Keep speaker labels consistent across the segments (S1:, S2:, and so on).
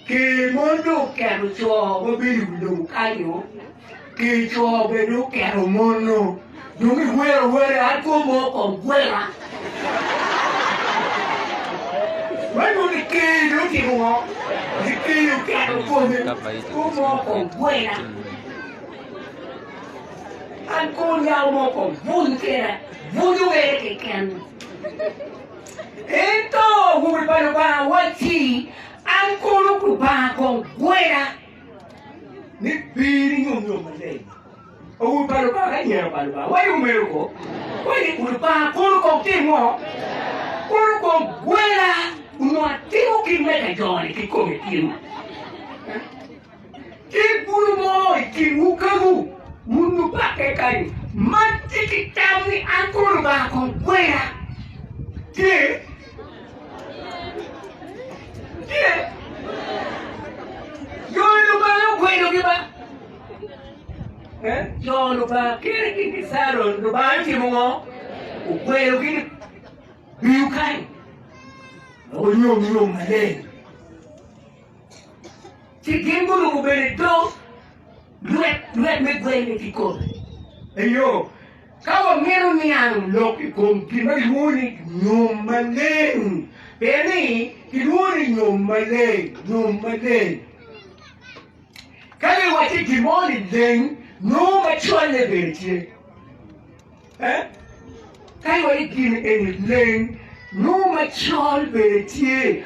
S1: Ker mon dong oketo co ma bedo i wi lobo kanyo, ker co bene dong oketo mon-nu. Dong iwero were an kwo mo kom gwena. Man dong ker dong otimo ngo? Ker oketo kome kwo mo kom gwena. An kwo nyako mo kom buny kena, bunyo mere keken. Ento awobe pa Lubanga wacci, An kono Lubanga kong gwela ni bir inyom yo maleng. Awobe pa Lubanga ki anyira pa Lubanga waco omero ko, waco ni Lubanga kono kong tim ngo? Kono kong gwela onongo atimo kit me ka jo-ni kikome timo. Tye bulu mo i kinwu kenwu, wun wubakke kany, ma tye ki tam ni an kono Lubanga kong gwela. Tye? Tye? Jo Lubanga ogwelogi ba? Eh? Jo Lubanga kene gin ki Caron, Lubanga otimo ngo? Ogwelogi ni biu kany, wek wunyom nyom maleng. Ci gin guruko bene dog lwet lwet me gwenge kikome. Eyo, ka wamito niang lok i kom gin ma kilwongo ni nyom maleng, pien ni kilwongo ni nyom maleng, nyom maleng. Ka giwacci gin mo ni leng, nongo macolle bene tye. Ka iwaco ni gin eni leng, nongo macol bene tye.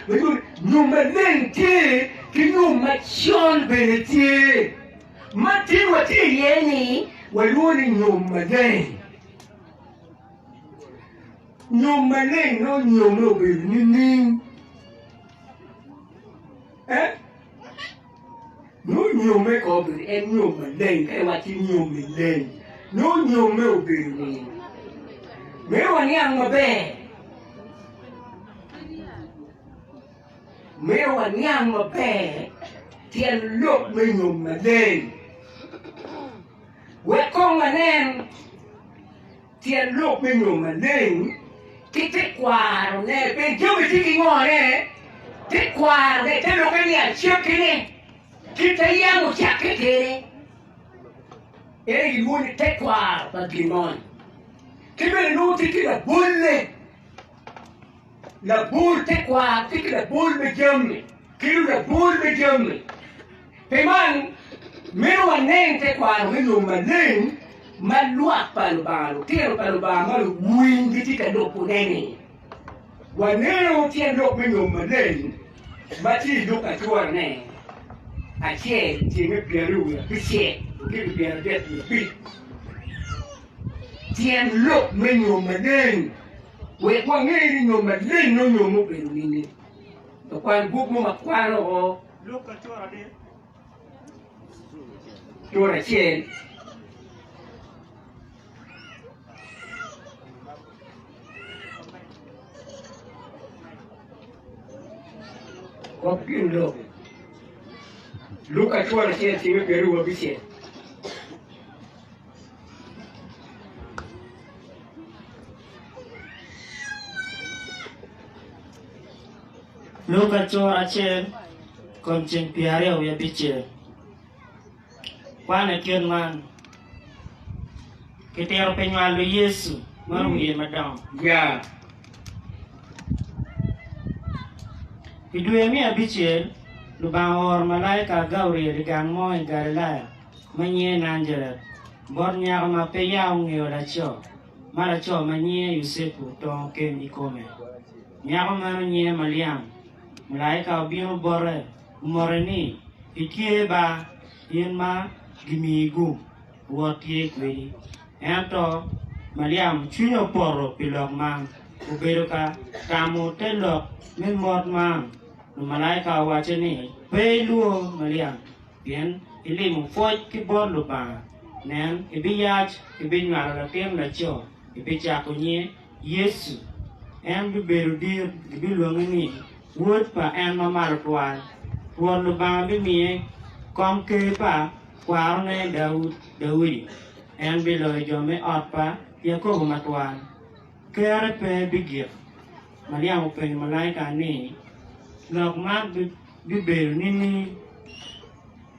S1: Nyom maleng tye ki nyom macol bene tye. Ma tin watye iye ni walwongo ni nyom maleng. Nyom maleng nongo nyomme obedo nining? Nongo nyomme ko obedo en nyom maleng ka iwacci nyomme leng nongo nyomme obedo ningo? Myero waniang maber. Myero waniang maber tyen lok me nyom maleng. Wek kong wanen Tyen lok me nyom maleng ki tekwarone pe jami tye ki ngone? Tekwarone te lokke ni acakkine kit ma yam ocakke kwede. En aye gilwongo ni tekwaro pa gin moni. Ki bene nongo tye ki labolle, labol tekwaro tye ki labol me jami ki dong labol me jami. Pi man, mito wanen tekwaro me nyom maleng ma lwak pa Lubanga, lutino pa Lubanga ma luwiny gitye ka lubone-ni. Waneno tyen lok me nyom maleng ma tye i Luka curane acel tyenge pyeraryo wiye abicel ki pyeradek wiye abic. Tyen lok me nyom maleng wek wange ni nyom maleng nongo nyom obedo nining. Okwan buk mo ma kwano Cura acel. Kop gin lok. Luka cura acel cimo pyeraryo abicel.
S2: Luka cura acel kom ceng pyeraryo wiye abicel. Kwan i kit man, Kitito pi nywalo Yecu ma wiye madongo.
S1: Ya.
S2: I dwe me abicel, Lubanga ooro malaika Gabriel i gang mo i Galilaya ma nyinge Najaret, bot nyako ma peya ongeyo laco, ma laco ma nyinge Yucepu otongo keny i kome. Nyako meno nyinge Maliam. Malaika obino bote, omote ni, Itye ba, in ma gimiyi gum, Rwot tye kwedi. Ento Maliam cwinye opoto pi lok man, obedo ka tamo te lok me mot man. Lumalaika owacce ni, Pe ilwor, Maliam, pien ilimo pwoc ki bot Lubanga. Nen, ibiyac, ibinywalo latin laco, ibicako nyinge Yecu. En bibedo dit, gibilwonge ni Wod pa En Mamalo Twal. Rwot Lubanga bimiye komker pa kwarone Daudi, en biloyo jo me ot pa Yakobo matwal, kerre pe bigik. Maliam openyo malaika ni, Lok man. bibedo nining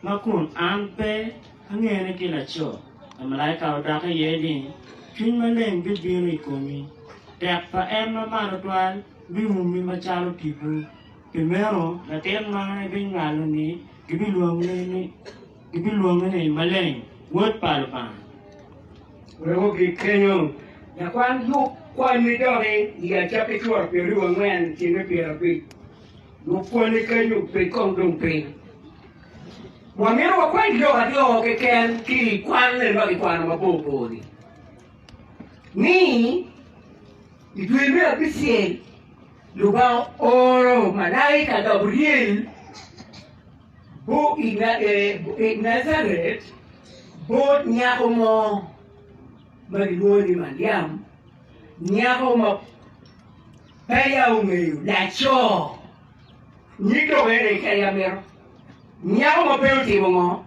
S2: ma kun an pe angene ki laco? Lamalaika odokke iye ni, Cwiny Maleng bibino i komi, tek pa En Mamalo Twal biumi macalo tipo. Pi meno, latin ma ibinywalo-ni gibilwonge ni Maleng, Wod pa Lubanga.
S1: Wek ogik kenyo, lakwan yub kwanni doki i acakki cura pyeraryo angwen ceng me pyerabic. Yub kwanni kenyo bed kong dong piny. Wamito wakwany lok aryo keken ki i kwanne ma kikwano mabor bor-ni, ni i dwe me abicel Lubanga ooro malaika Gabriel i Najaret bot nyako mo ma kilwongo ni Maliam, nyako ma peya ongeyo laco. Nyig lok eni keken aye amito. Nyako ma pe otimo ngo?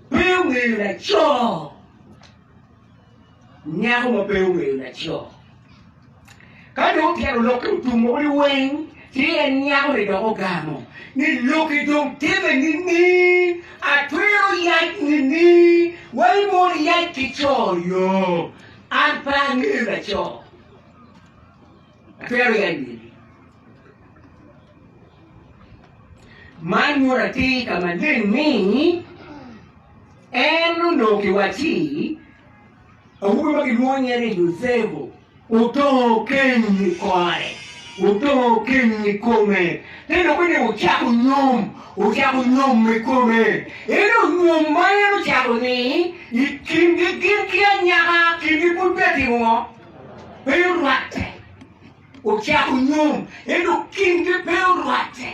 S1: Pe ongeyo laco. Nyako ma pe ongeyo laco. Ka dong otyero lokke otum woko liweng, ci en nyako-ni dok ogamo ni, Lokki dong timme nining? Atwero yac nining? Wai mono iyac ki co yo? An pe angeyo laco. Atwero yac nining? Man nyuto atir ka maleng ni en onongo kiwacci Awobi ma gilwongo nyinge ni Yucepu otongo keny i kore, otongo keny i kome, te lok ni ocako nyom, ocako nyom i kome. Ento nyom ma en ocako-ni i kingi gin ki anyaka kingi pud peya timo ngo? Pe orwatte. Ocako nyom ento kingi pe orwatte.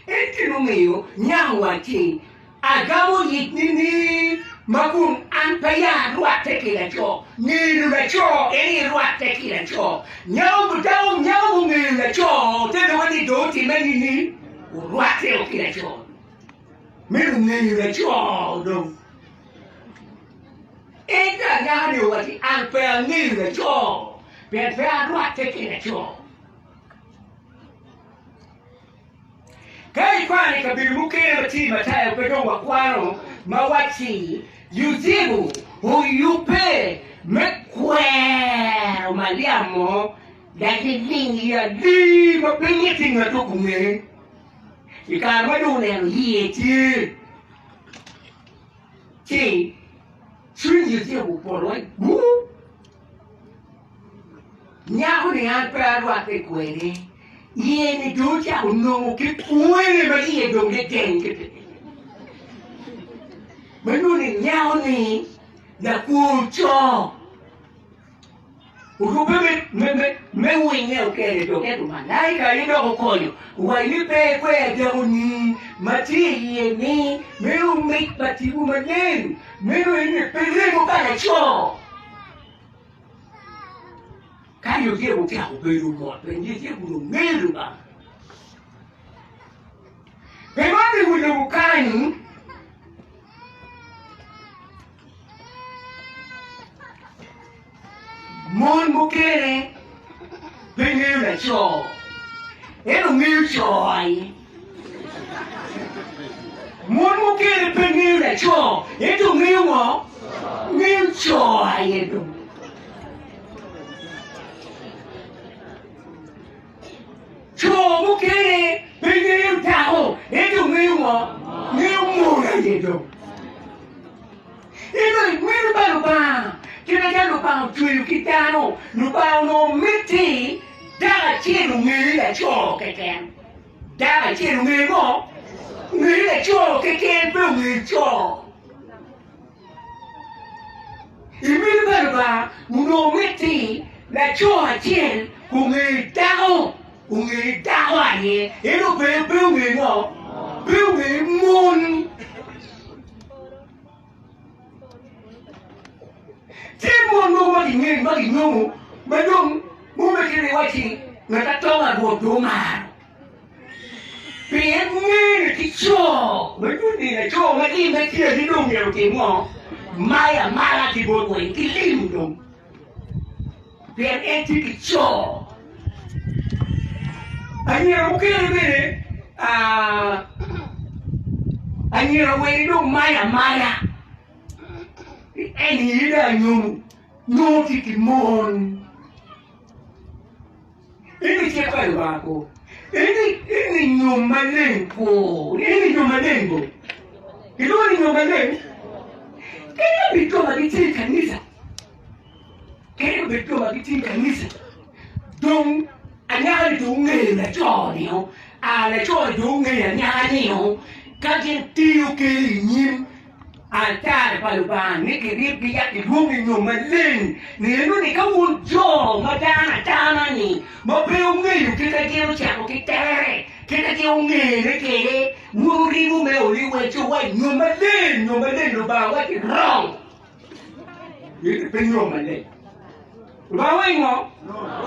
S1: En gin omiyo nyang wacci, Agamo yic nining ma kun an peya arwatte ki laco? Ngeyo laco en aye rwatte ki laco. Nyako dako nyako mungeyo laco te loko ni dong otimme nining? Orwatte o ki laco. Meno ngeyo laco dong. Ento anyaka-ni owacci, An pe angeyo laco, pien pe arwatte ki laco. Ka ikwano i kabedo mukene ma tye i Matayo pe dong wakwano ma wacci Yucepu oyubbe me kwero Maliam mo dok giling i alii ma pe mitte ngat ogunge. I kare ma dong oneno iye tye, ci cwiny Yucepu opoto wai buu. Nyako-ni an pe arwatte kwede. Iye-ni dong ocako nongo ki kwene ma iye dong gigeng ki piny. Ma nongo ni nyako-ni lakwor co. Orubbe me winye okene dong ento malaika aye dok okonyo wa ni pe ikwer dako-ni ma tye i iye-ni meno mic pa tipo maleng meno en ni pe remo pa laco. Ka Yucepu ocako bedo mot, pien Yucepu onongo ngeyo Lubanga. Pi man i wi lobo kany, mon mukene pe ngeyo laco, ento ngeyo co aye. Mon mukene pe ngeyo laco, ento ngeyo ngo? Ngeyo co aye dong. Co mukene pe ngeyo dako, ento ngeyo ngo? Ngeyo mon aye dong. Ento i miti pa Lubanga, kit macalo Lubanga ocweyo ki dano, Lubanga onongo miti dako acel onge laco keken. Dako acel onge ngo? Onge laco keken, pe onge co. I miti pa Lubanga onongo miti laco acel onge dako, onge dako aye, ento pe pe onge ngo? Pe onge mon. Tye mon mogo ma gingeyo ma ginyomo ma dong mume kene wacci ngat atonga Rwot dong omaro. Pien ngene ki co ma nyuto ni laco ma time tye ni dong myero otim ngo? Mayo amara ki bot weng ki lim dong. Pien en tye ki co. Anyira mukene bene anyira wegi dong mayo amaya en aye dong anyomo nongo tye ki mon. Eni cik pa Lubanga ko. Eni eni nyom maleng ko. Eni nyom maleng ko. Kilwongo ni nyom maleng. Kadi obed jo ma gitye i kanisa, kadi obed jo ma gitye i kanisa, dong anyaka-ni dong ongeyo laco-ni-o, a laco-ni dong ongeyo anyaka-ni-o, ka gin tiyo kede i nyim Altare pa Lubanga ni kiribgi ya kilwongi i nyom maleng nino ni ka wun jo ma dano adana-ni ma pe wungeyo kit ma gin ocako ki tere, kit ma gin ongene kwede, wun wuribo me oliweco wa i nyom maleng, nyom maleng Lubanga wacci wrong, ento pe nyom maleng. Lubanga wacci ngo?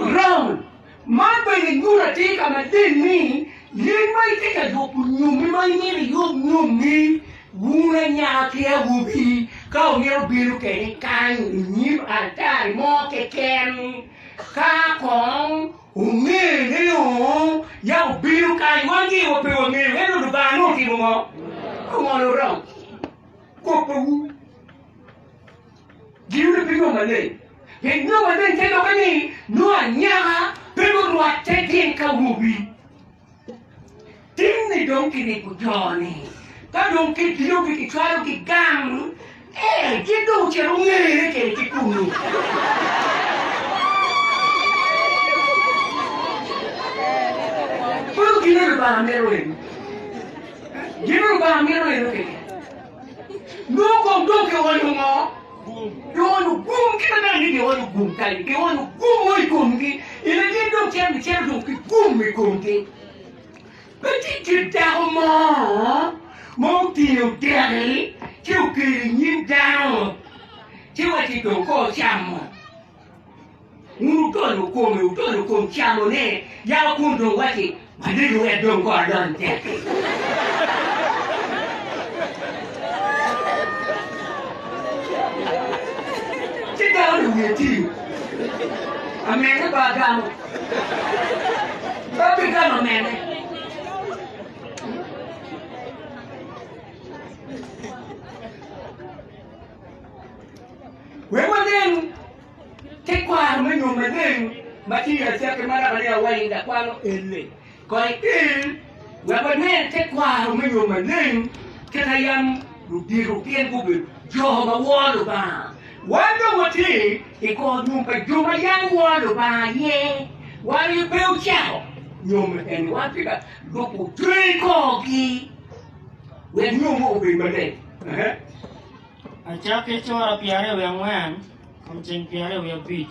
S1: Wrong. Man bene nyuto atir ka maleng ni yen ma itye ka yubo nyommi ma imito iyub nyommi, wun anyaka ki awobi, ka wumito bino kwede kany i nyim altari mo keken, ka kong wunge ni ya wubino kany, wan giwa pe wangeyo, ento Lubanga nongo otimo ngo? Ongolo wrong. Koppewu. Giyudo pi yo maleng. Pien yo maleng te lokke ni nongo anyaka pe gurwatte gin ki awobi. Tim-ni dong kiribo jo-ni, ka dong kidiyogi kicwalogi gang, ee, gin dong ocito ongere kwede ki kunnu. Koro gin ma Lubanga mito eno, gin ma Lubanga mito eno keken. Nongo kong dong kionyo ngo? Gionyo gum kit ma bene ni gionyo gum kany, gionyo gum mo i komgi. Ine gin dong cito gicito dong ki gum i komgi. Pe tye kit dako mo ma otingo deki ci okelo i nyim dano ci wacci dong kong ocamo. Wun wudonyo kome, wudonyo kom camone, yako kun dong wacci, Wadege wek dong kong alony tek-ki. Ci dako-ni wiye tiyo, Amene pe agamo, pe abigamo amene. Wek wanen Tekwaro me nyom maleng ma tye i acakki ma dok aniang wa i lakwano eni kong ikel wek wanen tekwaro me nyom maleng kit ma yam ludito gin gubedo jo ma woro Lubanga. Wan dong watye i kor nyom pa jo ma yam woro Lubanga aye. Wan aye pe ocako nyom eni, wan tye ka lubo jwi korgi wek nyomwa obed maleng.
S2: Acakki cura 24 kom ceng 25,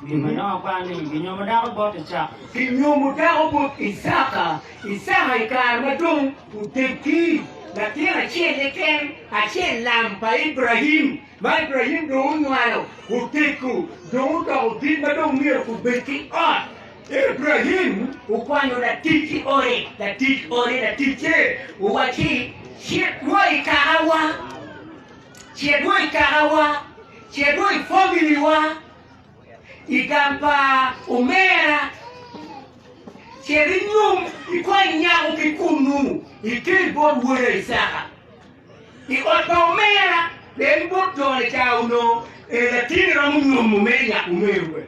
S2: Gin ma dong akwano ni, Ginyomo dako bot Icaka.
S1: Kinyomo dako bot Icaka. Icaka i kare ma dong oteggi, latin acel keken, acel lam pa Ibrahim, ma Ibrahim dong onywalo, oteggo, dong odoko dit ma dong myero obed ki ot. Ibrahim okwanyo latic i ode, latic ode, laticce, owacci, Cit wa i kakawa, cit wa i kakawa, cit wa i familiwa, i gang pa omera, cit inyom ikwany nyako ki kunnu, ikel bot woda Icaka. I ot pa omera, pien bot jone ca onongo latinni romo nyomo mere nyako omeru bene.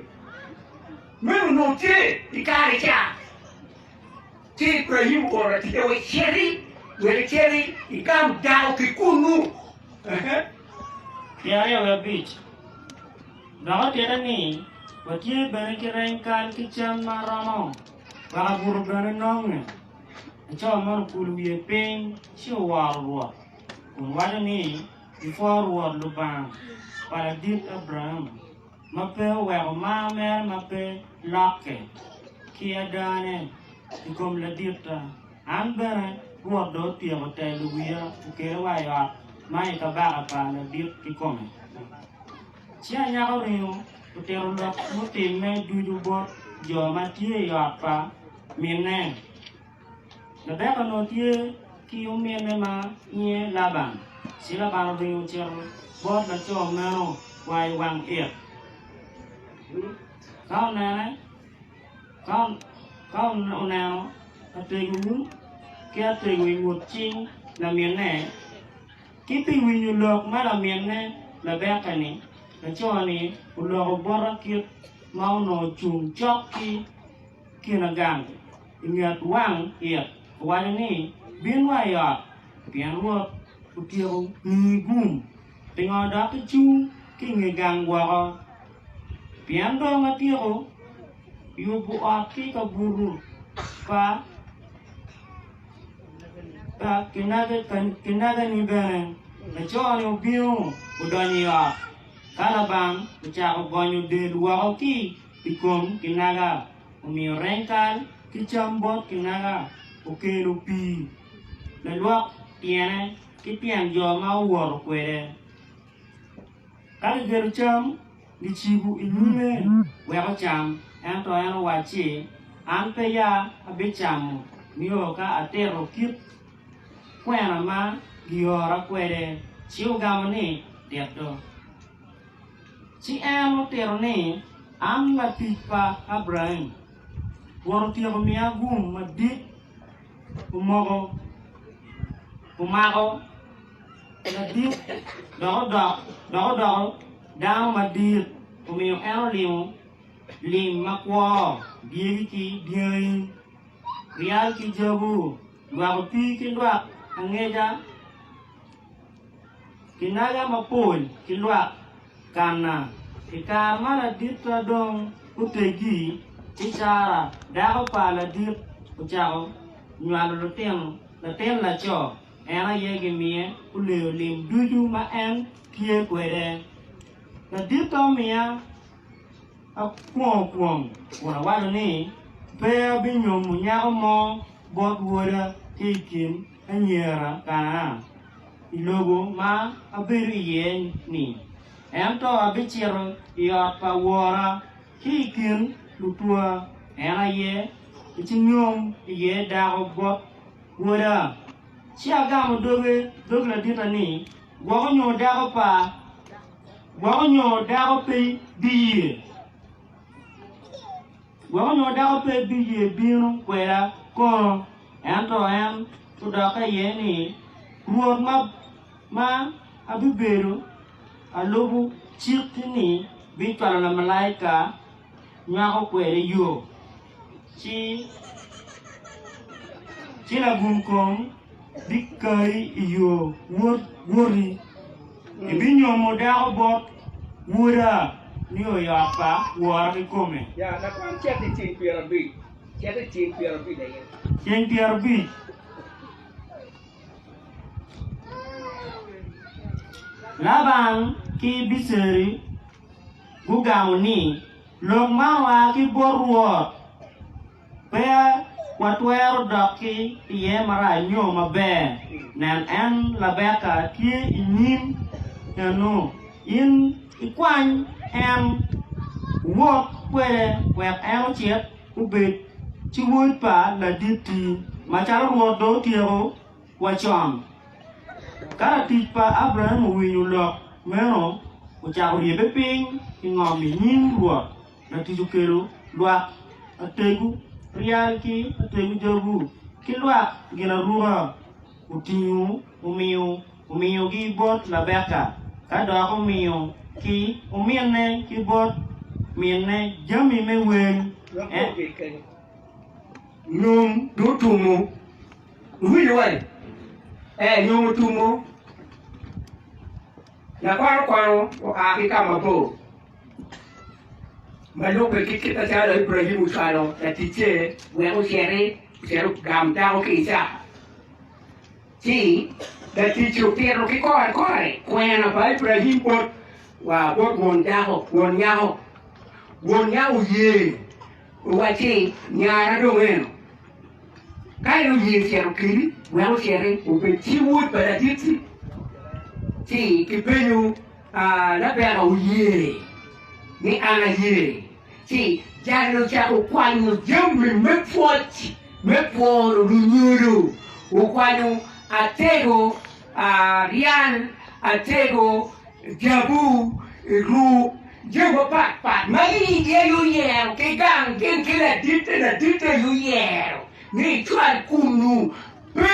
S1: Meno onongo tye i kare ca, ci Ibrahim ooro laticce wek citi, wek iciti igam dako ki kunnu.
S2: 25. Dok otitte ni, Watye bene ki reny kal ki cam ma romo, wek abuto bene nonge. Laco meno okulo wiye piny ci oworo Rwot, kun waco ni, Ipwo Rwot Lubanga pa ladit Abraim, ma pe oweko mar mere ma pe lokke ki adane i kom laditta. An bene Rwot dong otyeko telo wiya okela wa i ot ma i kabaka pa ladit kikome. Ci anyaka oringo otito lok mutimme ducu bot jo ma tye i ot pa minne. Labeka onongo tye ki ominne ma nyinge Laban, ci Laban oringo ocito bot laco meno wa i wang it. Ka onene, ka ka oneno atego um ki atego i ngut cing laminne, ki pi winyo lok ma laminne Labeka-ni, laco-ni oloko bota kit ma onongo ocung cok ki kina gang i nget wang it, owaco ni, 'Bin wa i ot, pien Rwot otyeko miyi gum. Pingo dok icung ki i nge gang woko? Pien dong atyeko yubo ot ki kabuto pa kinagani bene. Laco-ni obino odonyo i ot, ka Laban ocako gonyo del woko ki i kom kinaga, omiyo reny kal ki cam bot kinaga, okelo pii lalwok tyene ki tyen jo ma owoto kwede. Ka gikelo cam, gicibo i nyime wek ocam, ento en owacci, An peya abicamo nio ka atito kit kwena ma giora kwede. Ci ogamo ni, Tit do. Ci en otito ni, An latic pa Abraim. Rwot otyeko miya gum madit, omoko, omako ladit dok odoko dano madit, omiyo en olimo lim makwo, dyegi ki dyangi, ryal ki jabu, lwak opii ki lwak angeca, kinaga mapol ki lwak kana. I kare ma laditta dong oteggi, ci Cara, dako pa ladit, ocako nywalo lutino, latin laco. En aye gimiye oleyo lim ducu ma en tye kwede. Laditta omiya akwongo kwong kun awaco ni, 'Pe abinyomo nyako mo bot woda ki i kin anyira Kanaan i lobo ma abedo iye-ni, ento abicito i ot pa wora ki i kin lutwa, en aye ecinyom iye dako bot Woda, ci agamo doge dog laditta ni, Gwok onyo dako pa, gwok onyo dako pe biye, gwok onyo dako pe biye bino kweda kono. Ento en odokke iye ni, Rwot ma, ma abibedo alubo cikki-ni bicwalo lamalaika nywako kwede yo. Ci ci lagumkom bikayi i yo woti, ibinyomo dako bot woda nio i ot pa wora kikome. Ceng 50. Laban ki Beceri gugamo ni, Lok man oa ki bot Rwot, pe watwero dok ki iye marac nyo maber. Nen, en Labeka tye i nyim eno, in ikwany en, iwot kwede wek en ocit obed ci wod pa laditti, macalo Rwot dong otyeko wa con. Ka latic pa Abraim owinyo lok meno, ocako ryebbe piny i ngom i nyim Rwot. Latic okelo lwak atego ryal ki atego jabu ki lwak ginaruka, otingo omiyogi bot Labeka, ka dok omiyo ki ominne ki bot minne jami me wel.
S1: Nyom dong otumo. Iwinyo wani? Ee, nyom otumo. Lakwano kwano oa ki ka mabor ma lubbe ki kit macalo Ibrahim ocwalo laticce wek ociti ocit ogam dako ki Icaka. Ci latic-ci otito ki kore kore kwena pa Ibrahim bot wa bot won dako, won nyako. Won nyako oye owacci, Nyara dong eno. Ka en oye cito kedi, wek ociti obed ci wod pa ladit-ti. Ci kipenyo Labeka oye ni an aye. Ci jal ocako kwanyo jami me pwoc me pworo lunyodo, okwanyo atego ryal, atego jabu, ruk. Jami mapat pat ma igi aye oyero ki gang gin ki laditte, laditte aye oyero ni ecwal kunnu. Pe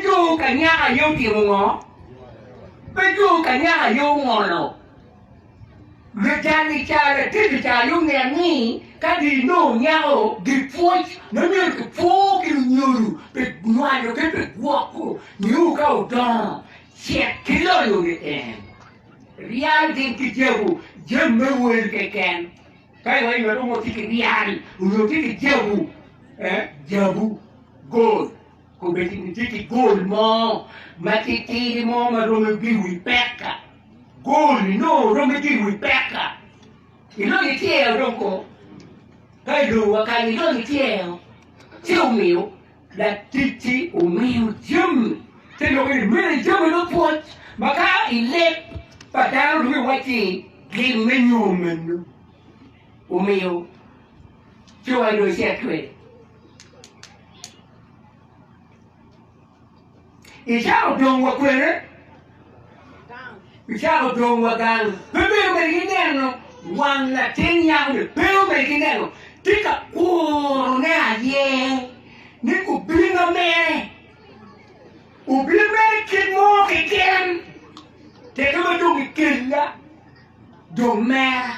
S1: jo kanyaka aye otimo ngo? Pe jo kanyaka aye ongolo. Lujali ca, ladit ca aye onen ni ka ginongo nyako gipwoc ma myero kipwo ki lunyodo pi nywalo ki pi gwoko nio ka odongo cek ki loyo keken. Ryal gin ki jabu jami me wel keken. Ka iwaco ni ngat mo tye ki ryal onyo tye ki jabu, jabu, gold, kombeddi ni tye ki gold mo matitidi mo ma romo ki i wi peka. Gold nongo romo ki i wi peka. Ilonyo ityero dong ko ka ilowa kany ilonyo ityero ci omiyo Laticci omiyo jami te lok ni meno jami me pwoc ma ka i leb pa dano dong iwacci gin me nyo meno omiyo ci wa dong icit kwede. Icako dong wa kwene? Icako dong wa gang. Pe bedo mere ki neno wang latin nyako-ni, pe obedo ki neno. Tye ka kurone aye ni obino mere, obin mere kit mo keken, teke ma dong gikella dong mera.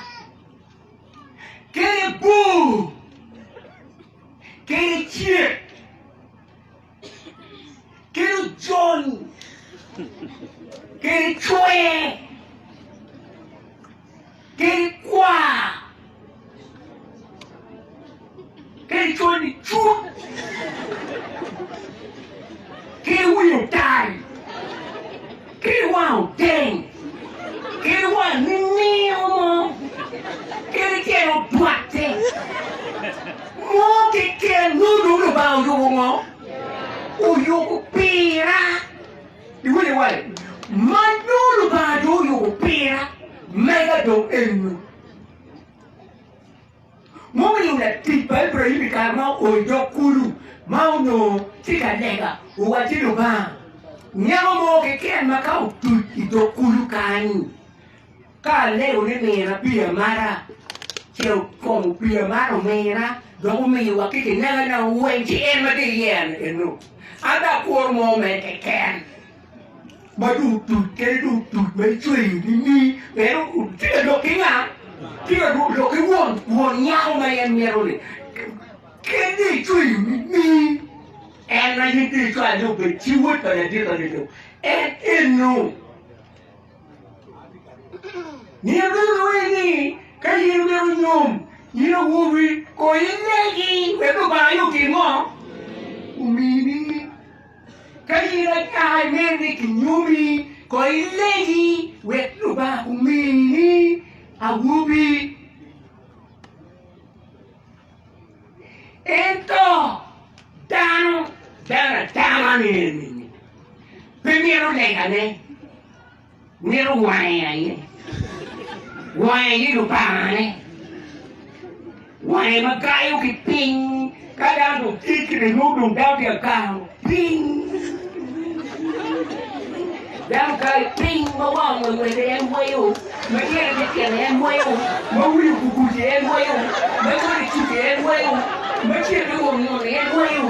S1: Kede bor, kede cek. Kede ojony, kede cwer, kede kwar, kede col licut, kede wi otal, kede wang odeng, kede wang ninio mo, kede tyen odwatte. Mo keken nongo dong Lubanga oyubo ngo? Oyubo pira. Iwinyo wai? Ma nongo Lubanga dong oyubo pira, mega dong eno. Mumiyo latic pa Ibrahim i kare ma oo i dog kulu ma onongo tye ka lega, owacci, Lubanga, nyako mo keken ma ka otuc i dog kulu kany, Ka alego ni mina pii amata, ce okomo pii amata omina, dok omiyo wa ki kinagana weng, ci en ma tye iye-ni eno, an dong akuro mo mere keken ma dong otuc kadi dong otuc ma icweyo nining, pien tye ka lok ki nga? Tye ka lok ki won won nyako ma en mito-ni, kadi dong icweyo nining, en aye dong icwalo ni obed ci wod pa ladit-ta-ni dong en eno. Myero bene wunge ni ka in imito nyom, in awobi, kong ilegi wek Lubanga aye otim ngo? Omini. Ka in anyaka imito ni kinyomi, kong ilegi wek Lubanga omini awobi. Ento dano, dano adana-ni eni-ni pe mito legane. Mito wange aye, wange aye Lubangane, wange ma gayo ki piny, ka dano dong tye kite nongo dong dano tye ka gamo piny, dano gayo piny ma wang ongwengwete en weyo, ma tyene tye tyene en weyo, ma wiye oguguci en weyo, ma gode cuki en weyo, ma cen tye wong nyono en weyo.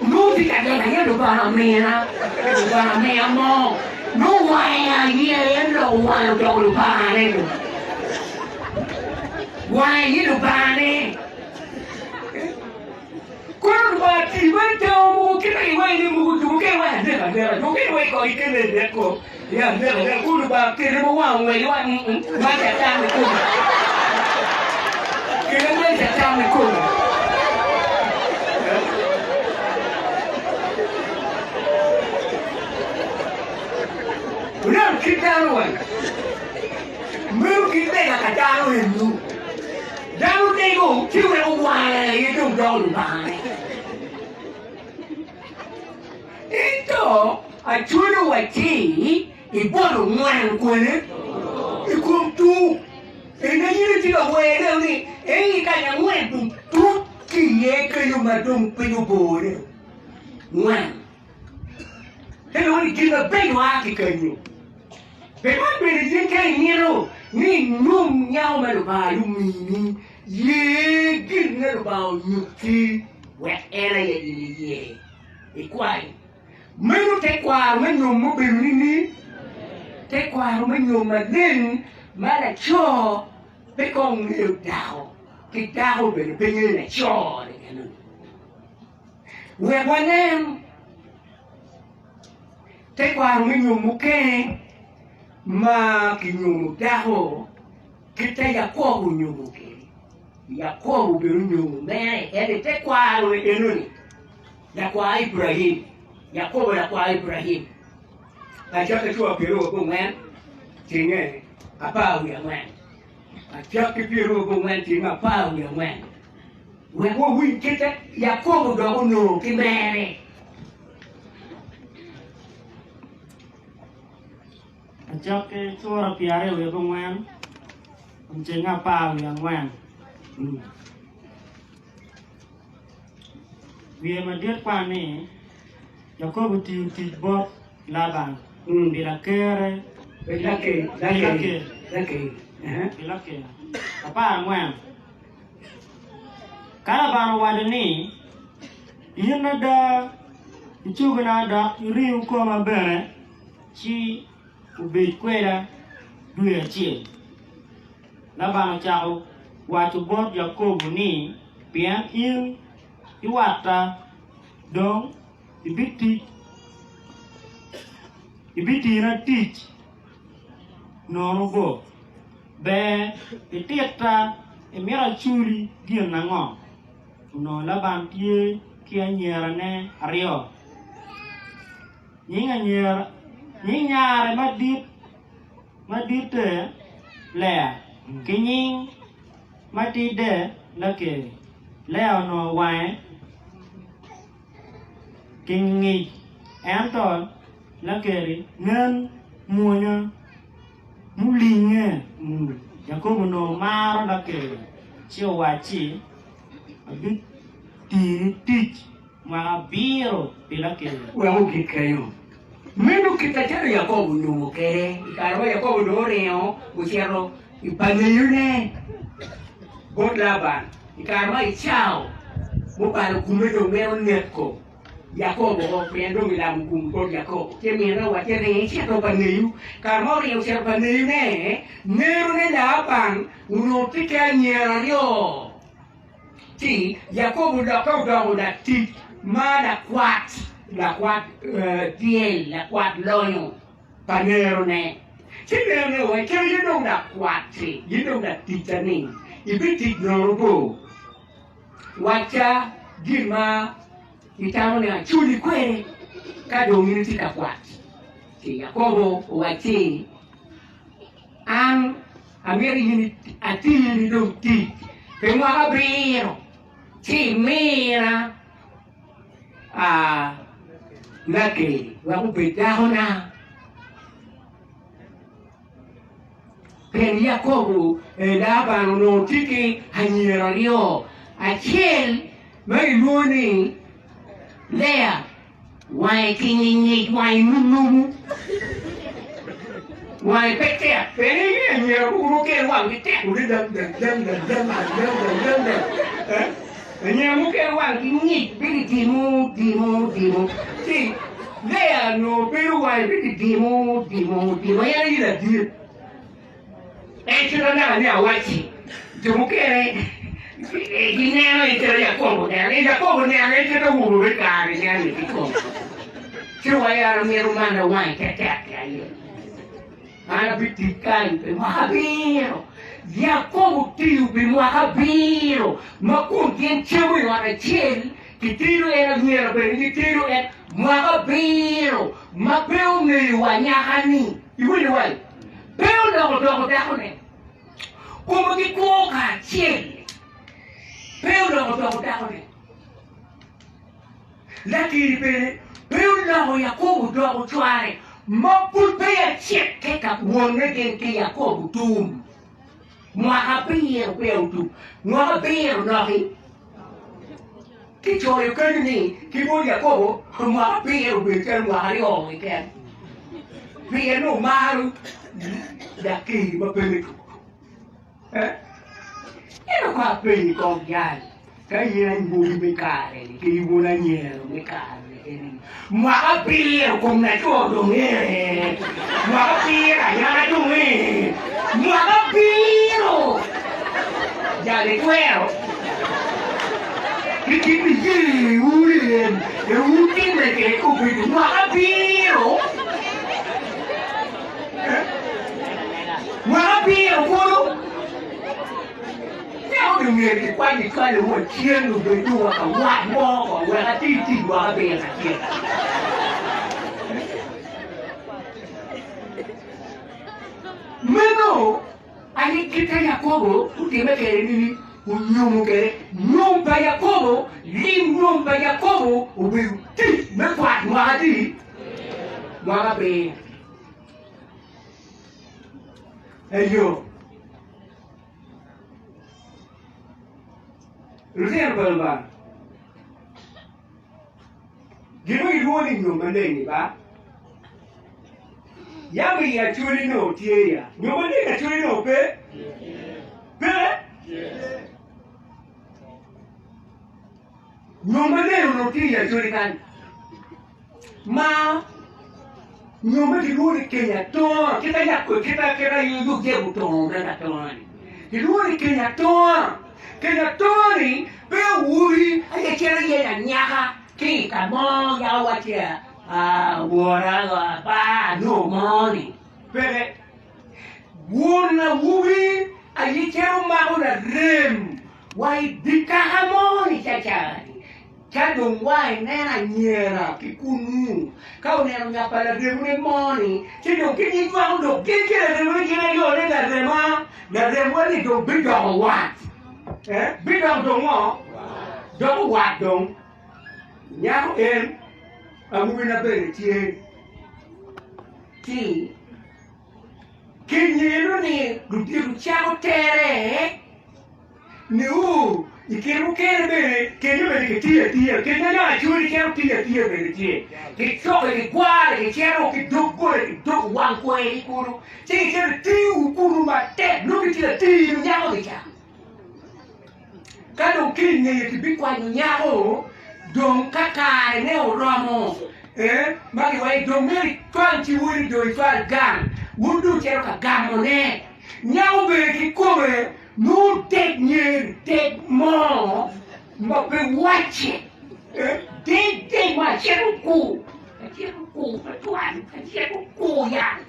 S1: Nongo tye ka lega ni Lubanga omina, Lubanga miya mo. Nongo wange aye en dok wange odoko Lubangane. Wange aye Lubangane. Kono Lubanga tii mere teo mogo kite ki weng ni mogo jo mukene weng aneka aneka, jo mukene weng kong ikele i net ko ya aneka aneka kono Lubanga kele ma wange ongwec wa man catan kikome kele man catan kikome. Wuneno kit dano weng meno kit lega ka dano enu. Dano lego ci weko wange aye dong doko Lubangane. Ento acwalo wa ci ibolo ngwen kwene i kom tuk. Ene in itye ka were ni ei kany angwen dong tut ki iye kenyo ma dong piny obore ngwen. Te dong ni gin mabeco a ki kenyo. Pe man bene in ka imito. Ni inyom nyako ma Lubanga aye omini, ye gin ma Lubanga onyutti wek en aye in iye ikwany. Meno tekwaro me nyom mubedo nining? Tekwaro me nyom maleng ma laco pe kong ngeyo dako ki dako bene pe ngeyo laco-ni enoni. Wek wanen tekwaro me nyom mukene ma kinyomo dako kit ma Yakobo onyomo kwede. Yakobo bene onyomo mere ento i tekwaro enoni Lakwar Ibrahim, Yakobo lakwar Ibrahim. Acakki cua pyeraryo abongwen cinge 14. Acakki pyeraryo abongwen cinge 14. Wek wawiny kit ma Yakobo dok onongo ki mere.
S2: Acakki cura pyeraryo wiye abongwen cinge 14. Wiye madit kwan ni, Yakobo otiyo tic bot Laban pi lakere pi Lakeri. 14. Ka Laban owaco ni, In ada icogona dok iringo koma bene, ci obed kweda dwe acel. Laban ocako waco bot Yakobo ni, Pien in iwatta, dong ibitina tic nono bo? Ber ititta imito aculi gin ango? Onongo Laban tye ki anyirane aryo. Nying nyare madit maditte Lea, ki nying matidde Lakeri. Lea onongo wange ki ngic, ento Lakeri nen mwonya mulinge. Yakobo onongo maro Lakeri, ci owacci, Abitini tic. Mwaka abiro pi Lakeri.
S1: Wek ogik kenyo. Meno kit acalo Yakobo onongo kwede i kare ma Yakobo dong oringo ocito i pa ngeyone bot Laban. I kare ma Ecau mubalo kume dong mito neko Yakobo woko pien dong elamo gum bot Yakobo, ci minne owacce, Ring icito pa ngeyu. Kare ma oringo ocito pa ngeyone, ngerone Laban onongo tye ki anyira aryo. Ci Yakobo olokke odoko latic ma lakwat, lakwat dyel, lakwat lonyo pa nerone. Ci nerone owacce, Kel in dong lakwat-ti, in dong laticca-ni, ibitic nono bo? Wacca gin ma itamo ni aculi kwede ka dong in itye ka kwat. Ci Yakobo owacci, An amito in atini dong tic pi mwaka abiro ci imina Lakeri wek obed dakona. Pien Yakobo Laban onongo tye ki anyira aryo, acel ma kilwongo ni Lea Wange ki ngingic, wange numunumu, wange pe tek. Pien inge anyira mogo mukene wanggi tek adada dang dang dang dang dang dang dang dang dang. Eh? Anyira mukene wanggi ngic bedo dimo dimo dimo. Ci Lea onongo bedo wange bedo dimo dimo dimo en aye ladit. En kit ma naka ni awacci, jo mukene gineno en calo Yakobo oneno. En Yakobo oneno en kit awobe me kare neno-ni kikome. Ci owaco an amito man awange tektek-ki aye. An abitic kany pi mwaka abiro. Yakobo otiyo pi mwaka abiro ma kun gin cemo i ot acel, kitedo en anyira bene gitedo en mwaka abiro ma pe ongeyo wa anyaka-ni. Iwinyo wai? Pe oloko doko dakone. Kome gikwo kacel. Pe oloko doko dakone. Lakeri bene pe oloko Yakobo doko cware ma pud peya cikke ka wonne gin ki Yakobo tum. Mwaka abiro peya otum. Mwaka abiro noki. Kicoyo kenyo ni ki bot Yakobo mwaka abiro obedo calo mwaka aryo keken, pien omaro Lakeri ma pe me tuko. Eh? Ento ka apenyi kong jal, ka in anywobi me kare-ni ki wun anyero me kare-ni eni, mwaka abiro kom laco dong ee, mwaka abiro anyaka dong ee, mwaka abiro jal itwero ki kit niye wun en wutime kwede obedo mwaka abiro. Mwaka abiro kulu, nyako dong myero kikwany icwale wa cen obed dong wa ka wat mo ko wek ati tic mwaka abiro kacel. Meno aye kit ma Yakobo otimme kwede ni onyomo kwede. Nyom pa Yakobo, lim nyom pa Yakobo obedo tic me kwat mwaka adi? Mwaka abiro. Eyo, lutino pa Lubanga, gin ma gilwongo ni nyom maleng-ngi ba, yam i Acholi nongo tye ya, nyom maleng Acholi nongo pe? Pe? Nyom maleng onongo tye i Acholi kany. Ma nyo ma kilwongo ni keny atonga, kit ma kit ma Yucepu otongo mere atonga-ni, kilwongo ni keny atonga. Keny atonga-ni pe awobi aye cito yenyo anyaka ki i ka mo yaka wacci wora aba anongo mo-ni, peke. Won awobi aye cito mako larem wa i dye kaka mo-ni caca-ni. Ka dong wa ineno anyira ki kunnu, ka oneno nya pa laremone mo-ni, ci dong ki ginywako dok gin ki laremone gin aryo ni larema, laremwa-ni dong bidoko wat. Eh, bidoko dong ngo? Doko wat dong. Nyako en, awobina bene tye. Ci kinyeno ni ludito cako tere. Nio i kine mukene bene kenyo bene kitiyo atiya, keny ma nongo acwali cito tiyo atiya bene tye. Kicoke, kigware, kicito ki doggola, ki dog wang kweri kunu, ci kicito itiyo kunu matek nongo kitye ka tiyo nyako ki ca. Ka dong ki i ngeye kibikwanyo nyako, dong ka karene oromo, eh, ma giwaco dong myero icwal ci wodi dong icwal gang, wun dong wucito ka gamone. Nyako bene kikome Nongo dek nyer dek mo ma pe wacce, dek dek ma acito kur, acito kur matwal, acito kur ya,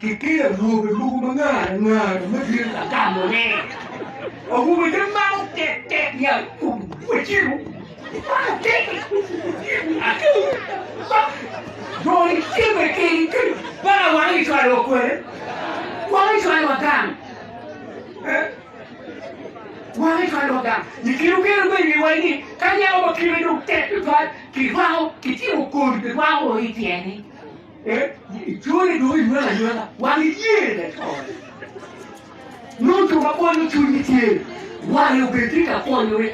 S1: kikelo awobe mogo ma ngara ngara ma bino ka gamone. Awobe ne mako tek tek ya wacito, mako tek dong icime kedi paka wang icwalo wa kwede, wang icwalo wa gang. Wang icwalo gang. I kine mukene bedo i wai ni ka nyako ma kite dong tek tutwal kirwako kitimo kodi kirwako i tyene. Icwale dong inywako anywaka wang iye laco. Nongo jo ma konyo cwinyi tye wange obed tye ka konyore.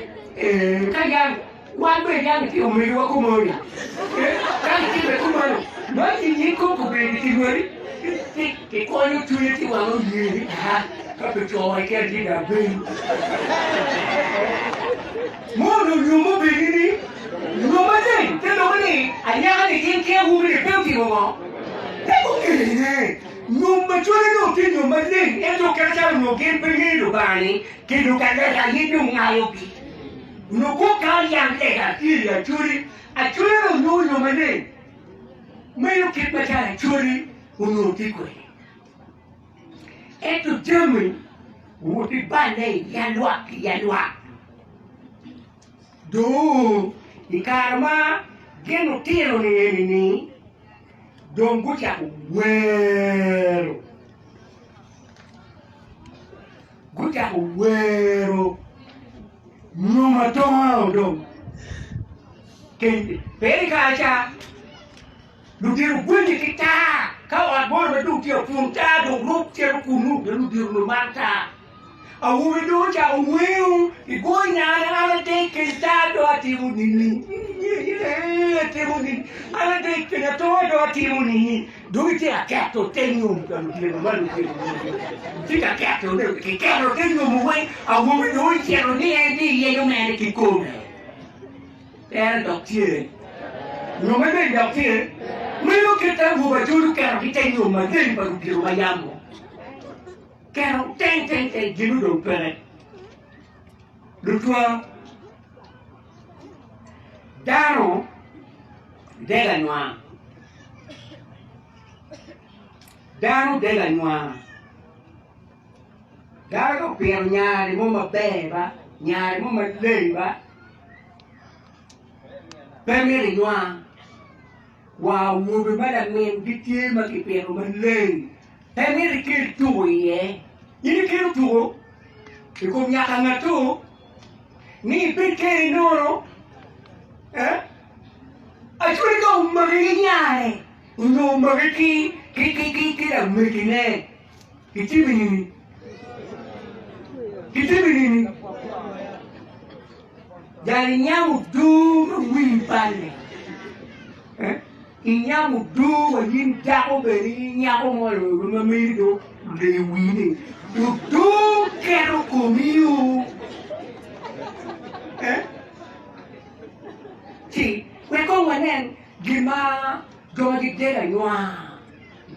S1: Ka yang wan bene yang itye omegiwa kumoni. Ka itime kumeno nongo in kong obedo i kinweri. Kikonyo cwinye ci wange oye ni aa ka pe coyo keken ci dong abedo. Mono nyo mubedi ni nyo maleng te loko ni anyaka-ni gin ki awobi-ni pe otimo ngo? Pe gungene. Nyom ma cwale dong tye nyom maleng ento kit macalo onongo gin pe ngeyo Lubanga-ni, kelo ka lega aye dong ngayogi. Onongo kwo ka yang lega tye i Acholi, Acholi dong nongo nyom maleng. Meno kit macalo Acholi onongo tye kwede. Ento jami owot ki balle i yalwak ki yalwak. Dong i kare ma gin lutino-ni eni-ni dong gucako wero, gucako wero nyom atonga dong. Pien i kare ca, ludito gwenye ki taa, ka ot moni ma dong tye apun taa dong ruk cito kunnu, pien ludito onongo maro taa. Awobe dong ocako wengo, gigoyo nyare, an adek keny taa dong atimo nini, atimo nini, an adek keny atonga dong atimo nini. Dong itye ka keto te nyom pa lutino ma lutino tye ka ketone, kiketo te nyom weng, awobi dong ocito ni en tye yenyo mere kikome. Tere dok tye. Nyomme bene dok tye. Meno kit awobe Acholi oketo ki te nyom maleng pa ludito ma yam-mu. Keto teng teng teng gin odong peke. Lutwa, dano dego anywar. Dano dego anywar. Dano ka opito nyare mo maber ba, nyare mo maleng ba, pe myero inywar. Wa awobe ma lamin gitye ma kipito maleng, pe myero ikel tuko iye. In ikelo tuko i kom nyaka ngatto ni ibed kede nono, eh? Actually ka omaki ki nyare onyo omaki ki ki ki ki ki lamegine Itimo nini? Itimo nini? Jal inyamo dur ma wii balle. Eh? Inyamo dur wa in dako bene in nyako mo ma meri do oleyo wii ni. Odur keto komi o. Eh? Ci, wek kong wanen gin ma jo ma gidego anywar.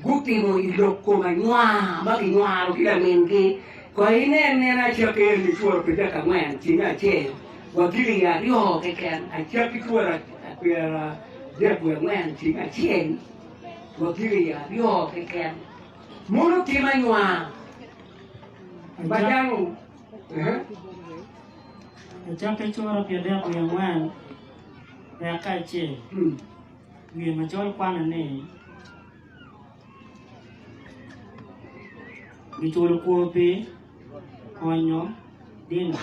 S1: Gutimo i lok kom anywar ma ginywaro ki lamingi. Kong inen nene acakki eni cura pidek angwen ceng acel wa gik i aryo keken, acakki cura pyeradek wiye angwen ceng acel wa gik i aryo keken. Mono tim anywar ma dano
S2: Acakki cura pyadek wiye angwen rek acel. Wiye macol kwanne ni, Giculo kwor pi konyo Dina.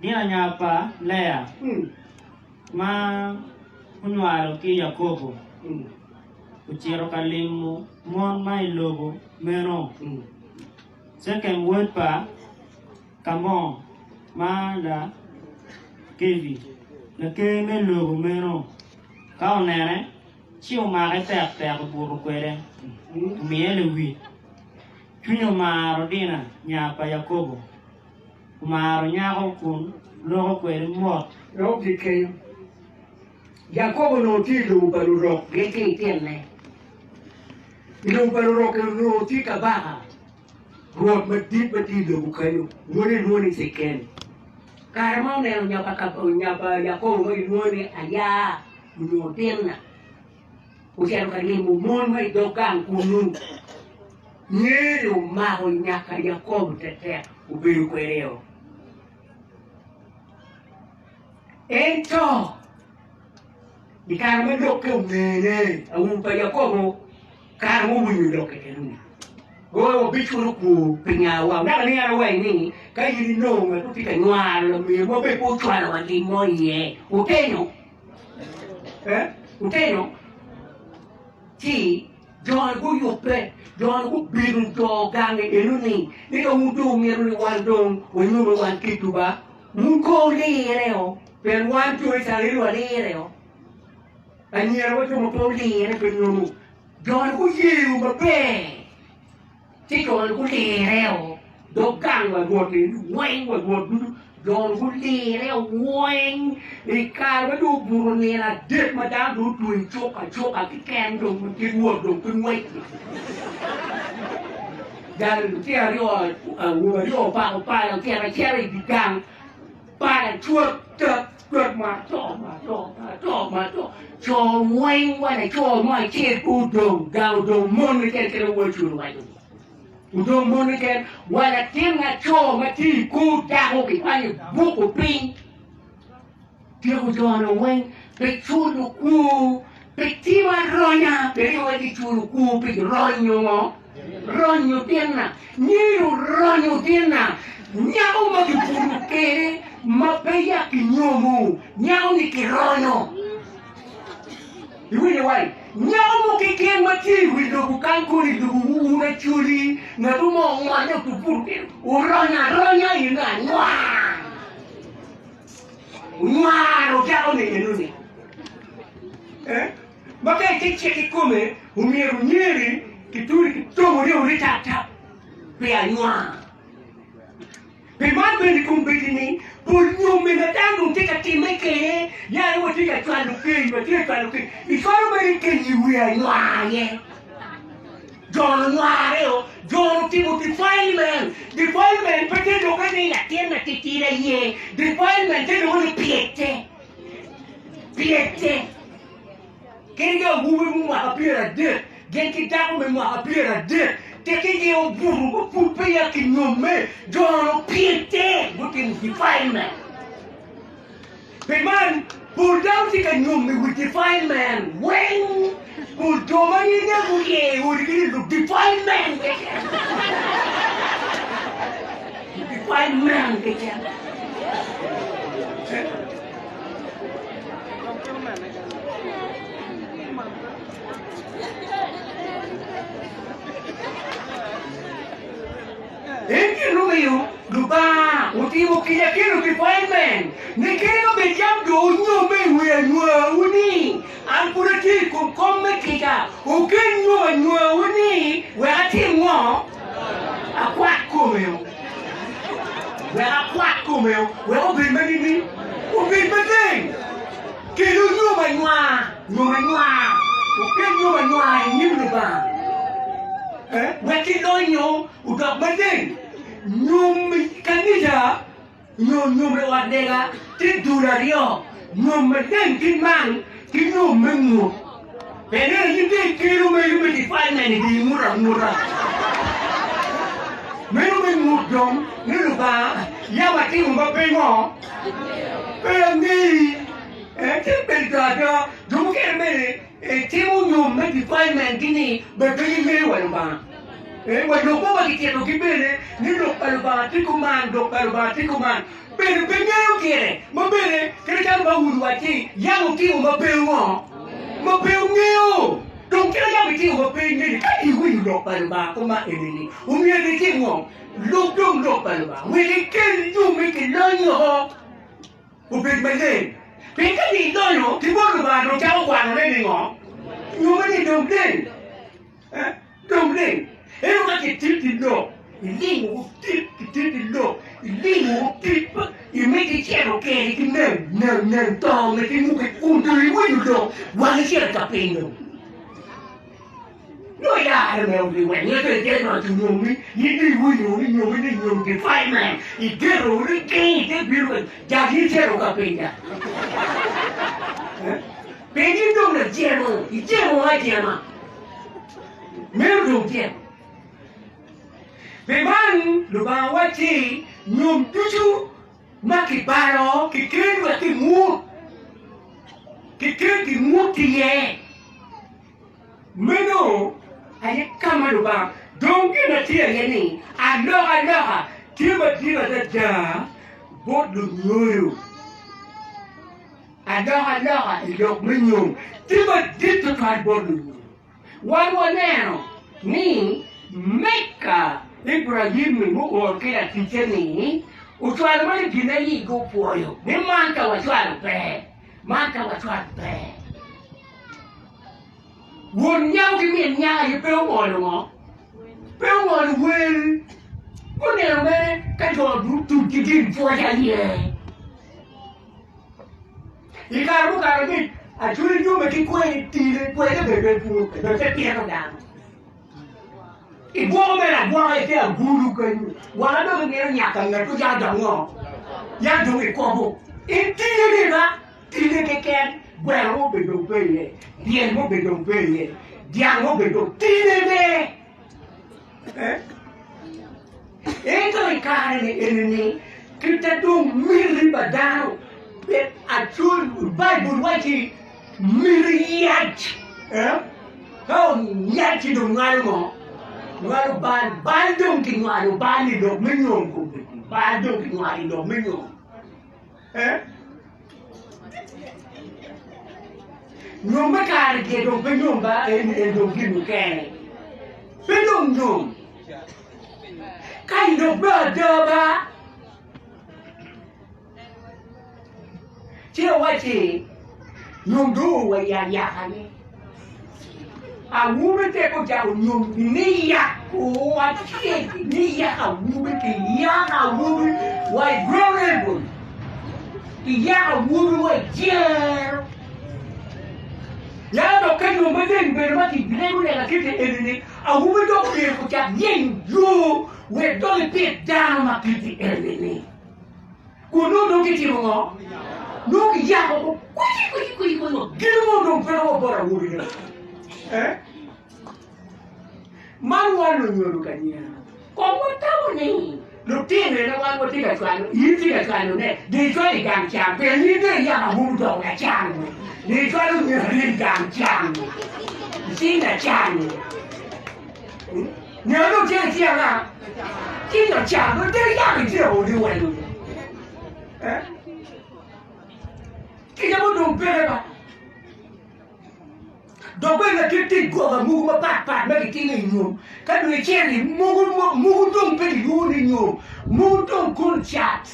S2: Dina nya pa Lea ma onywalo ki Yakobo ocito ka limo mon ma i lobo meno. Cekem wod pa Kamor ma Lakevi, laker me lobo meno, ka onene, ci omake tektek obuto kwede, omiye lewic. Cwinye omaro Dina nya pa Yakobo, omaro nyako kun loko kwede mot.
S1: Lok ki kenyo. Yakobo onongo tye i lobo pa lurok gin ki litine. I lobo pa lurok onongo tye kabaka. Rwot madit ma tye i lobo kenyo, wode lwongo ni Cekem. Kare ma oneno nya pa Yakobo ma gilwongo ni Aya onyo Dina, ocito ka limo mon ma i dog gang kunnu. Nyeri omako nyaka Yakobo tektek, obedo kwede-o. Ento i kare ma lokke ongene, awobe pa Yakobo Kare mo winyo lok keken-ni, goyo wabiculo kwor pi nyawa. Naka ni an awaci ni, ka in inongo ngat ma tye ka nywaro lamerwa bed pe ocwalo wa lim mo iye, wutenyo? Eh, wutenyo? Ci jo-ni guyubbe, jo-ni gubino jo gangi eno-ni, ni dong wun dong wumito ni wan dong wanyome wan kitwu ba? Wun kong wulireo, pien wan jo Icrael walireo. Anyira wa jo ma pe olire pe nyomo jo-ni guyeyo maber ci jo-ni gulireo dog gang wa Rwot eni weng wa Rwot ducu jo-ni gulireo weng i kare ma dong obuto nino adek ma dano dong otweyo cuk acuka keken dong ki Rwot dong ki ngwec jal lutino aryo awobe aryo opako pala ocito acita i dye gang Pala cwak cwak cwak ma to ma to ma to ma to co weng wa laco mo acel pe odong gang odong mon keken kit ma Wacul owaco odong mon keken wa latin laco ma tye i kor dako kikwanyo ibuko piny tyeko jone weng pe culo kwor pe timo aronya pe riwo ki culo kwor pi ronyo ngo Ronyo tinna, nyeri oronyo tinna, nyako ma kibuto kwede ma peya kinyomo, nyako-ni kironyo. Iwinyo wai? Nyako mo keken ma tye i wi lobo kany kono i lobowu wun Acholi, ngat mo ongole otubuto kwede, oronyo aronya in anywar. Onywaro dako-ni enoni. Eh? Ma ka itye cik kikome, omyero onyeri ki turi ki tongo ni ori tap tap pi anywar. Pi man bene i kom bedi ni pol nyomme ma dano dong tye ka timme kede, yare watye ka cwalo keny, watye ka cwalo keny, icwalo mere keny i wi anywar aye. Jon onyware o, Jon otimo defilement. Defilement pe te lokke ni latin matitidi aye, defilement te lokke ni pyette. Pyette. Kadi ki awobi me mwaka pyeradek gin ki dako me mwaka pyeradek tekki gin obuto ma pud peya kinyomme, jo-nu opyette gutimo defilement. Pi man, pol dano tye ka nyomme with defilement weng. Pol jo ma gin guye i odigi ni defilement keken. Defilement keken. En gin mumiyo Lubanga otimo kica ki ludefilement ni kadi obed yam dong wunyomme i wi anywawu ni, An pud atye i kom kom me kica, wukel nyom anywawu ni wek atim ngo? Akwat kome-u. Wek akwat kome-u, wek obed ma nining? Obed maleng. Kelu nyom anywar, nyom anywar, wukel nyom anywar i nyim Lubanga, wek gilonyo odok maleng. Nyom i kanica nyo nyom i ot lega tye dul aryo, nyom maleng kit man ki nyom me ngut. Pien ento in dong ikelo meno me defilement i dye ngut anguta. Meno me ngut dong ni Lubanga yam atimo ma pe ngo? Pe angeyi. Tye bedo ada jo mukene bene timo nyom me defilement gi ni bene pe gingeyo wa Lubanga. Wa lok mo ma gitito-gi bene ni lok pa Lubanga tye kuman, lok pa Lubanga tye kuman. Bedo pe ngeyo gire, ma bene kit macalo Paulo owacci, yam wutimo ma pe wungo? Ma pe wungeyo. Dong kit ma yam itimo ma pe ingeyo-ni, ka iwinyo lok pa Lubanga koma eni-ni, omyero itim ngo? Lub dong lok pa Lubanga, wek ikel yommi ki lonyo obed maleng. Pien ka dong ilonyo ki bot Lubanga, dong cako kwanone ni ngo? Yommi-ni dong leng. Dong ling, ento ka kititi lok, iling woko tit, kititi lok, iling woko tit, imito icito keni ki nen, nen, nen, to miti imuki kun dong iwinyo lok, wang icito ka piny dong. Nongo ilarre me odi wek nyo to ite roco nyomi, in dong iwinyo ni nyomi ni nyom defilement, igeto ni geng ite bino ka jak in icito ka piny ca. Piny in dong lajemo, ijemo ajema. Meno dong jemo. Pi man, Lubanga wacci, Nyom ducu ma kibalo kikel wek kingut, kikel kingut iye. Meno aye ka ma Lubanga dong gin ma tye aye ni alokaloka tye madit adada bot lunyodo. Alokaloka i lok me nyom tye madit tutwal bot lunyodo. Wan waneno ni Mika Ibrahim-mi muor ki laticce-ni ocwalo mere gin aye igi opwoyo ni man ka wacwalo ber, man ka wacwalo ber. Won nyako ki min nyako aye pe ongolo ngo? Pe ongolo wel. Guneno mere ka jo tuc ki gin pwoc aye. I kare mukato angec, Acholi nyomme ki kwene tine, kwene bene pe pur, bene pe pito dano. Igwoko mere agwoka ite agulu kenyo, wanga dong imito nyaka ngat ko ya dong ngo, ya dong ikobo. In tine ni ba, tine keken, gweno mo bene dong pe iye, dyel mo bene dong pe iye, dyang mo bene dong, tine ne. Ento i kare-ni eni-ni, kite dong miti pa dano Baibul wacci miti yac. Ka oyac ci dong nywalo ngo? Nywalo bal. Bal dong kinywalo bal i lok me nyom kombeddi. Bal dong kinywalo i lok me nyom. Nyom me kare gire dong pe nyom ba en dong gin mukene. Pe dong nyom. Ka i lok me ada ba, ci awacci nyom dong owa i ayaka-ni. Awobe tek ocako nyom ni yako acel ni yako awobe ki yako awobe wa i ground level ki yako awobe wa i jero. Ya dok ka nyom maleng bedo ma ki lego lega kite eni ni awobe dok myero kucak yenyo yo wek dok ipit dano ma kiti eni ni. Kun nongo dong kitimo ngo? Nongo kiyako ko kwici kwici kwici kwici wa gin mo dong pe romo bot awobine. Eh? Man wan lunyodo ka nyera. Kong watamo ni lutino ene wan watye ka cwalo, in itye ka cwalo ne, dong icwalo i gang can, pien in dong iyako awobi odoko lacan, dong icwalo nyerani i gang can, icing lacan. Nyo dong tye ki anga? Ci lacan dong tye yako ityeko odi weng. Eh? Kica mo dong peke ba. Dok bene lakit tic goga mogo mapat pat ma gitimo i nyom. Ka dong icito i mogo mogo dong pe gilwongo ni nyom, mogo dong kono cat.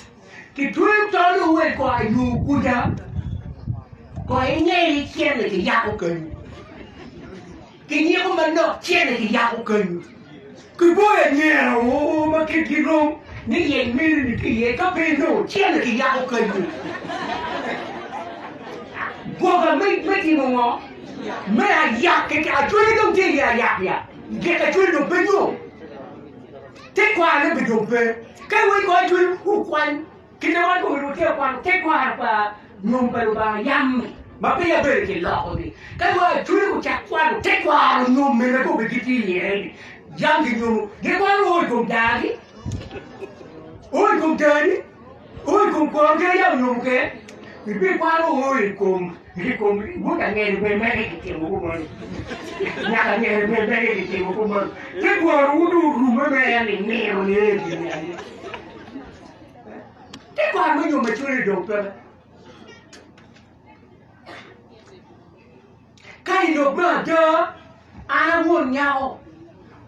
S1: Kitweyo tol owe kor i yo kuca, kor ingeye cene kiyako kenyu. Kinyiko manok cene kiyako kenyu. Kiboyo anyira oo ma kitgi rom ni yeny meri ni ki iye ka pe inongo cene kiyako kenyu. Gwoka me me timo ngo? Me ayak keken. Acholi dong tye iye ayak ya. Gik acholi dong pe nyo. Tekwaro be dong pe. Ka iwinyo kong acholi okwany Kite wan kong onongo tye ka kwano tekwaro pa nyom pa Lubanga yam-mi ma peya bedo kiloko-ni. Ka dong Acholi gucak kwano tekwaro nyom mene kong bed gitye iye-ni, yam ginyomo, gikwano o i kom daagi, o i kom tani, o i kom kor kene yam onyomo ke, ibikwano o i kom i kom wod angeri bene mege gitimo kumeno, nyaka angeri bene mege gitimo kumeno, tekwarowu dong orume mere ni nino ni eni aye. Tekwaro me nyom acwali dong peke. Ka i lok me ada, an a won nyako,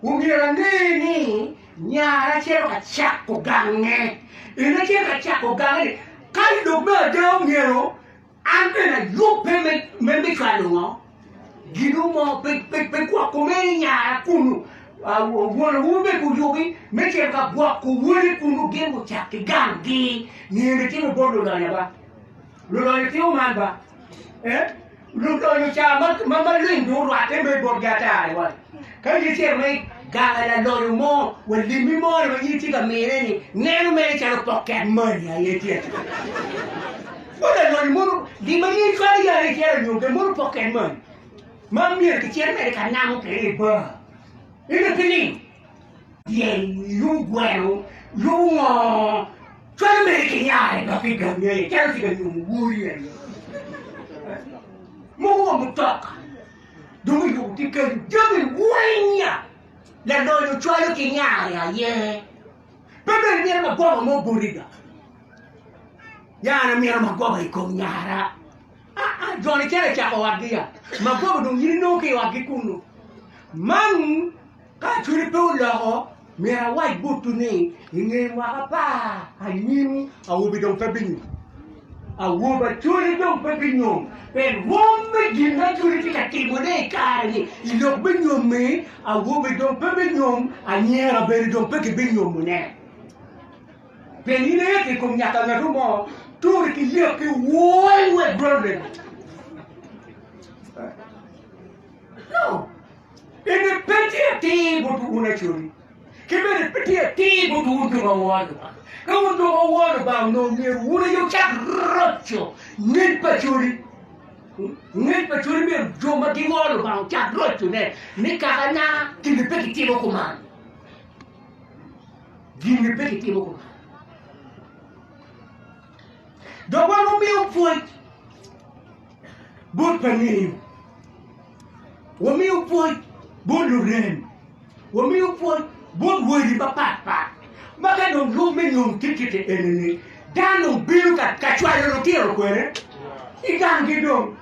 S1: omyero ange ni nyara cito ka cako gange. En acito ka cako gange ni, ka i lok me ada omyero An bene ayubbe me me cwalo ngo? Gino mo pe pe pe gwoko mere nyara kunu. Won awobi bene guyubi me cito ka gwoko wode kunu gin gucak ki ganggi. Nino itimo bot lulonyo ba? Lulonyo timo man ba? Eh? Lulonyo ca ma ma ma ling dong orwatte me botgi ata-ni wa. Ka in icito me gang lalonyo mo wa limmi mo ni ma in itye ka mine ni neno mere calo pocket money aye tye. Bot lalonyo mono gin ma in icwalo yari icito nyo gin mono pocket money ma myero kicit mere ka namo kwede i bar. Ento pe ling. Dyel, yubo gweno, yubo ngo, cwalo mere ki nyare dok i gangi aye calo tye ka nyomo wori aye. Mogo wa mutoka dong oyubo ki kenyo jami weng ya lalonyo cwalo ki nyare aye. Pe bene mito magoba mo boti ga. Ya an amito magoba i kom nyara. Aa, jo-ni cito i cako otgi ya. Magoba dong in inongo ki i otgi kunnu. Man ka Acholi pe oloko, myero awac botwu ni i nge mwaka apar anyim awobi dong pe binyom. Awobi Acholi dong pe binyom pien rwom me gin ma Acholi tye ka timone i kare-ni i lok me nyom-mi, awobi dong pe binyom, anyira bene dong pe gibinyomone. Pien in aye i kom nyaka ngat mo turi ki yek ki weng wek dwon remo. No. Eni pe tye atir bot wun Acholi, ki bene pe tye atir bot wun jo ma woro Lubanga. Ka wun jo ma woro Lubanga onongo myero wun aye wucak roco ngec pa Acholi. Ngec pa Acholi myero jo ma giworo Lubanga ocak rocone ni kakana gini pe kitimo kuman. Gin-ni pe gitimo kuman. Dok wan wamiyo pwoc bot pa ngeyo, wamiyo pwoc bot lurem, wamiyo pwoc bot wadi mapat pat ma ka dong yub me nyom tye kite eni-ni, dano dong bino ka cwalo lutino kwede i ganggi dong.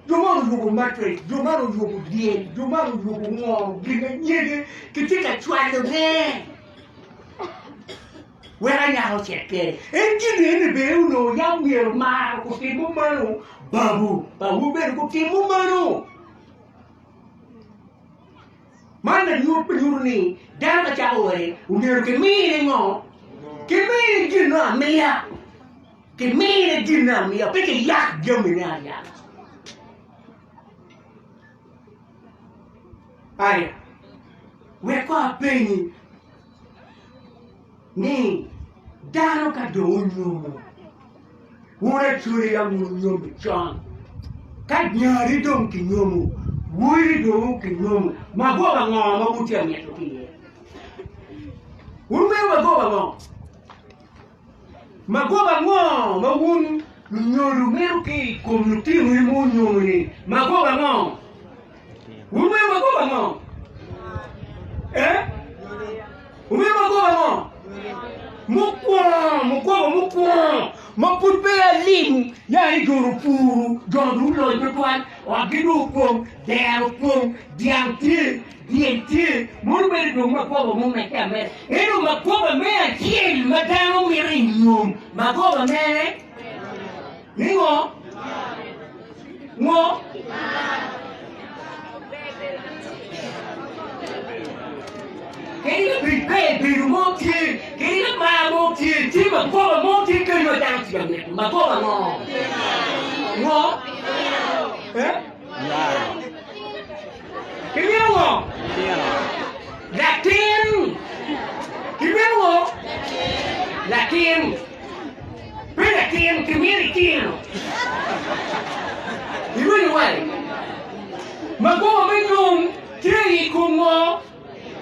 S1: Jo man oyubo matrec, jo man oyubo dyel, jo man oyubo ngo, gin anyege kitye ka cwalone wek anyaka ocit kwede. En gin eni bene onongo yam myero omar gutimo meno, babu, babu bene gutimo meno. Man lanyut me nyuto ni dano ka cako ode omyero kimine ngo? Kimine gin me amiya. Kimine gin me amiya, pe kiyak jamine ayaka. Aya, wek kong apenyi ni dano ka dong onyomo, wun actually yam wun wunyomme con, ka nyari dong kinyomo, wodi dong kinyomo, magoba ngo ma wun tye ka mito ki iye? Wun wungeyo magoba ngo? Magoba ango ma wun lunyodo wumito ki i kom lutinowu ma wunyomo-ni? Magoba ango? Wungeyo magoba ango? Eh? Wungeyo magoba ango? Mukwongo, mukwongo, mukwongo ma pud peya lim yani jo opuru, jo dong oloc tutwal, otgi dong opong, dero opong, dyang tye, Dyel tye mono bedo dong magoba mumedde ameda. Ento magoba me acel ma dano mito i nyom, magoba mere ni ngo? Ngo? Kadi ka bed ber bedo mo tye, kadi ka mar mo tye, tye magoba mo tye kenyo ma dano tye ka mito. Magoba ngo? Ngo? Eh? Kimito ngo? Latin. Kimito ngo? Latin. Pe latin, kimito itino. Iwinyo wai? Magoba me nyom tye i kom ngo?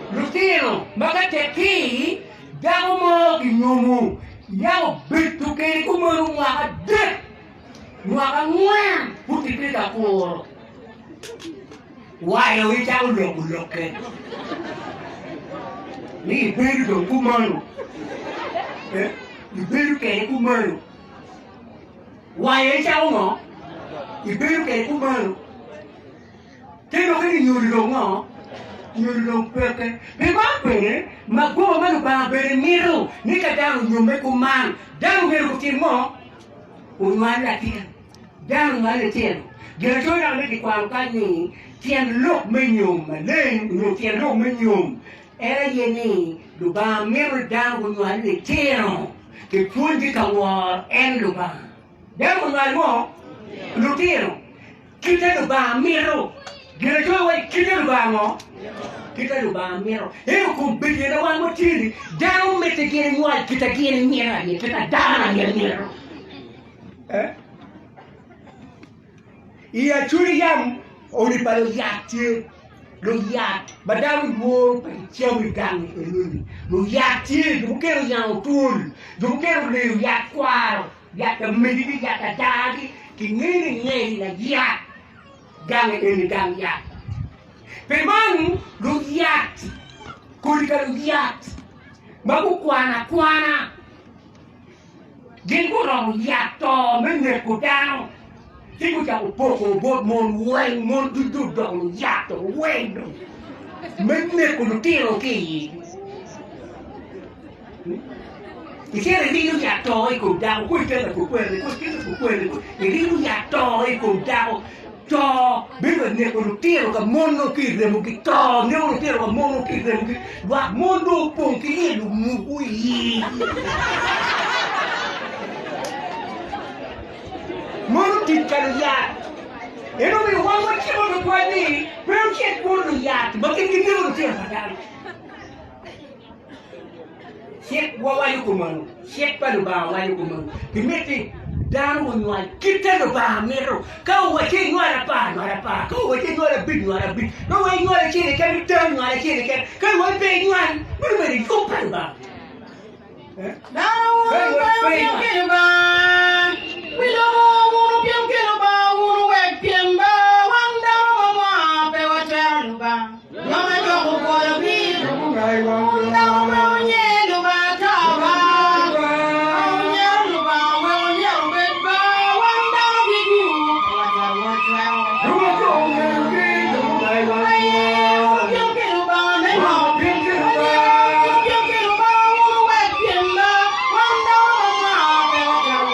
S1: Lutino ma ka tek-ki dako mo kinyomo yam obedo kede kumeno mwaka adek, mwaka angwen pud kitye ka kuro. Wayo icako loko lokke ni ibedo dong kumano, eh, ibedo kede kumano. Wayo icako ngo? Ibedo kede kumano. Te doki ni nyodo dong ngo? Nyodo dong peke. Pi man bene, magoba ma Lubanga bene mito ni ka dano onyomme kuman, dano myero gutim ngo? Onywal latin. Dano onywalo litino. Ginacoya dok ni kikwano kany ni tyen lok me nyom maleng nyo tyen lok me nyom en aye ni Lubanga mito ni dano gunywal litino kipwonygi ka woro en Lubanga. Dano gunywal ngo? Lutino. Kite Lubanga mito. Ginacoya waci kite Lubanga ngo? Kite Lubanga mito. Ento kombeddi ma wan watye-ni dano mitte gin enywal kite gin emito aye kite dano aye mito. I Acholi yam odi pa luyat tye, luyat ma dano lworo pe gicamo i gang enoni. Luyat tye, jo mukene oyango twol, jo mukene oleyo yat kwaro, yat amegigi, yat adagi, kingeyo ni ngeri layat gang eni gang yat. Pi man luyat, kodi ka luyat ma gukwano akwana Gin guromo yat to me neko dano, ci gucako poko bot mon weng, mon ducu odoko luyat to weng dong me neko lutino ki i igi. Icito iriyo yat to i kom dako, ko ikelo lakukwene, ko ikelo lakukwene, ko iriyo yat to i kom dako. To bedo ka neko lutino ka mon nongo ki i remogi, to neko lutino ka mon nongo ki i remogi, lwak mon dong opong ki lyel omuku i igi. Mono tic ka luyat. En omiyo wan waciko tutwal ni pe wucit bot luyat ma gin gineko lutino pa dano. Cik wa waco kumeno, cik pa Lubanga waco kumeno. Gimiti dano gunywal kite Lubanga mito. Ka owacci inywal apar, nywal apar. Ka owacci inywal abic, nywal abic. Ka owacci inywal acel keken, item nywal acel keken. Ka owacci pe inywal, meno obedo yub pa Lubanga.
S2: Dano wunu pe wupyem ki Lubanga, wi lobo wunu pyem ki Lubanga, wunu wek pyem ba, wan dano ma mwaka pe watwero Lubanga. Jo ma coko pwoyogi, wun dako pe wunye Lubanga ata ba, ka wunyero Lubanga wek wunyero obed ba, wan dano gigu pe watwero wot twero. Aye wupyem ki Lubanga me ngo? Aye wupyem ki Lubanga wun wuwek pyem ba, wan dano ma mwaka pe watwero.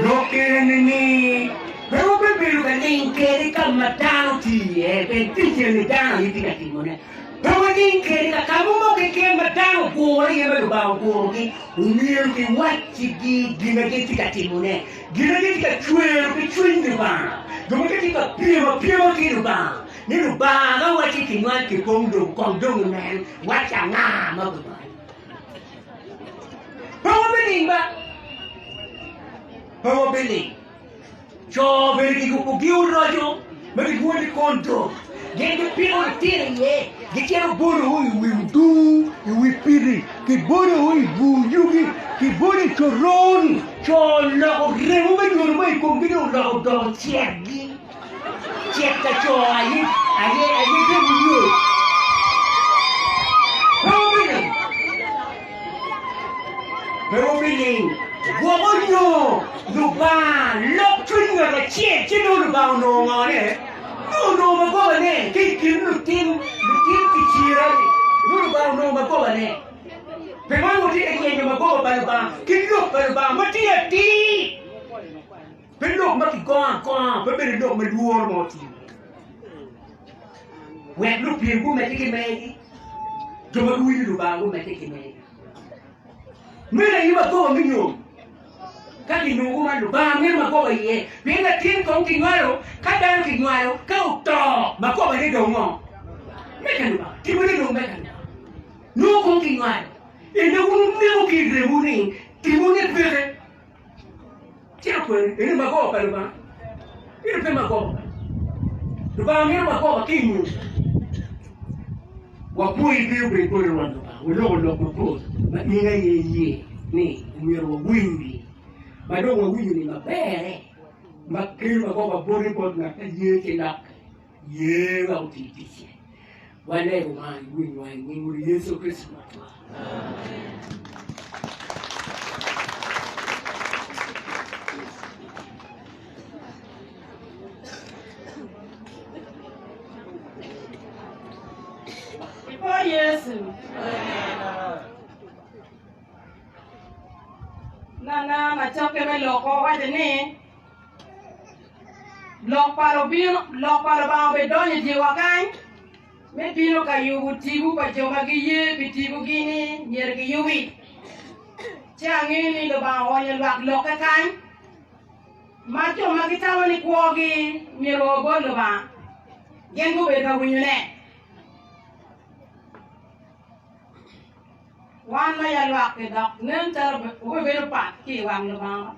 S1: Lok eni ni pe wubibedo ka ling kede ka ma dano tye iye, pien tic eni dano aye tye ka timone. Pe waling kede ka ka mo keken ma dano ogure iye ma Lubanga ogurogi, omyero kiwaccigi gin ma gin tye ka timone, gin ma gin tye ka cwero ki cwiny Lubanga, jo ma gitye ka pyem apyema ki Lubanga, ni Lubanga ka wacci kinywal ki pong dong kong dong onen wac anga ma gunywal. Pe wabiling ba? Pe wabiling. Co bene giyubogi oroco ma gilwongo ni kondom. Gin gipiko litino iye, gicito bolowu i wi odur, i wi piki, gibolowu i bur yugi, gibolo i coron. Co oloko remo me nyono mo i komgi ni oloko odoko cekgi. Cek pa co aye aye aye remo yot. Pe wubiling, pe wubiling, gwok onyo Lubanga lok cwiny ngat acel ci nongo Lubanga onongo ngone? Nongo onongo magobane ki i kin lutim lutim kicira-ni, nongo Lubanga onongo magobane. Pi man watye ka yenyo magoba pa Lubanga ki lok pa Lubanga ma tye atir. Pe lok ma kigongo agonga, pe bedo lok ma lworo mo tye. Wek lupyem gumedde ki megi, jo ma giwinyo Lubanga gumedde ki megi. Meno aye magoba me nyom. Ka kinongo man, Lubanga mito magoba iye, pien latin kong kinywalo, ka dano kinywalo, ka oto, magobane dong ngo? Me ka Lubanga. Timone dong me ka Lubanga. Nongo kong kinywalo. Ento wun wuneko ki i remwu ni timone peke. Cito kwene? Eni magoba pa Lubanga? Ento pe magoba pa Lubanga mito magoba ki i nyom. Wapwoyi pi obed boti Rwot Lubanga, waloko lok mapol ma in aye iye ni omyero wawinygi, ma dong wawinyo-ni maberre, ma kelo magoba boti bot ngat ma ye ki lokke, ye wek oti ticce. Walego man i winywa i nying Yecu Kricito Rwotwa.
S3: Ipwo Yecu. Nana macokke me loko waco ni Lok pa Lubanga obedonyo i dyewa kany me bino ka yubo tipo pa jo ma giye pi tipogi-ni myero giyubi. Ci angeyo ni Lubanga oonyo lwak lokke kany ma jo ma gitamo ni kwogi myero oo bot Lubanga gin gubedo ka winyone. Wan ma yalwak-ki dok nen calo wabibedo pat ki i wang Lubanga.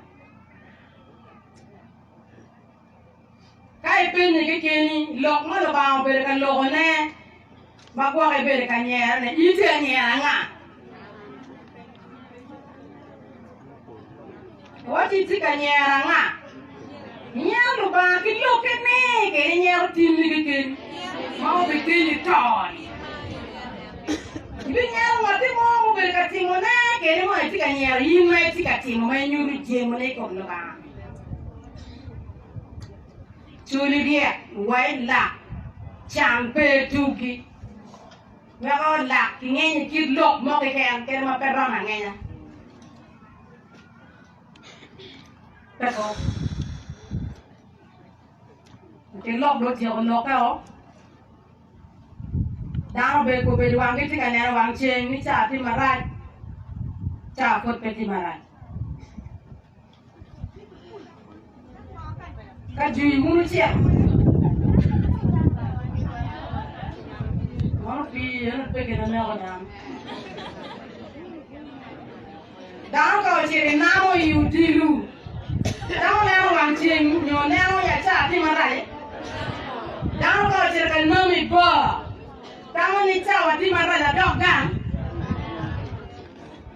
S3: Ka ipenye kekeni lok ma Lubanga obedo ka lokone ma gwok ibedo ka nyerone, in itye ka nyero anga? Iwacci itye ka nyero anga? Inyero Lubanga ki lokke ni kede inyero timmi kekeni ma obikeli to-ni. Ibinyero ngatti mo mubedo ka timone kede mo itye ka nyero in ma itye ka timo ma inyuto jemone i kom Lubanga. Culi ryek wa i lak, can pe tugi, weko lak kingeny i kit lok mo keken kede ma pe romo angenya. Peko. Ki lok dong otyeko lokke o. Dano bene kobedo wanggi tye ka neno wang ceng ni ca tye marac, ca pwod pe tye marac. Ka jwi wun wucito, mono pii eno pe gin ma neko dano. Dano ka ocito i namo i odilo. Dano neno wang ceng nyo neno ya caa tye marac? Dano ka ocito ka namo i bar, tamo ni cawa tye marac adok gang?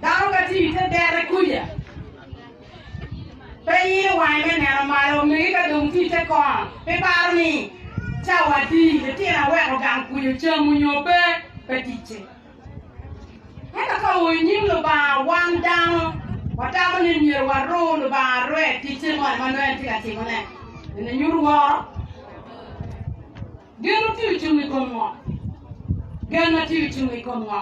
S3: Dano ka tye i te dere kuca, pe ilo wange me neno malo omege ka dong tye i te kongo, pe paro ni cawa adi, litino aweko gang kuca ocamo nyo pe, pe ticce. Ento ka oo i nyim Lubanga, wan dano watamo ni myero warur Lubanga arwe ticce moni ma nongo en tye ka timone. Eni nyuto woro. Gen tye ocung i kom ngo? Gen ma tye ocung i kom ngo?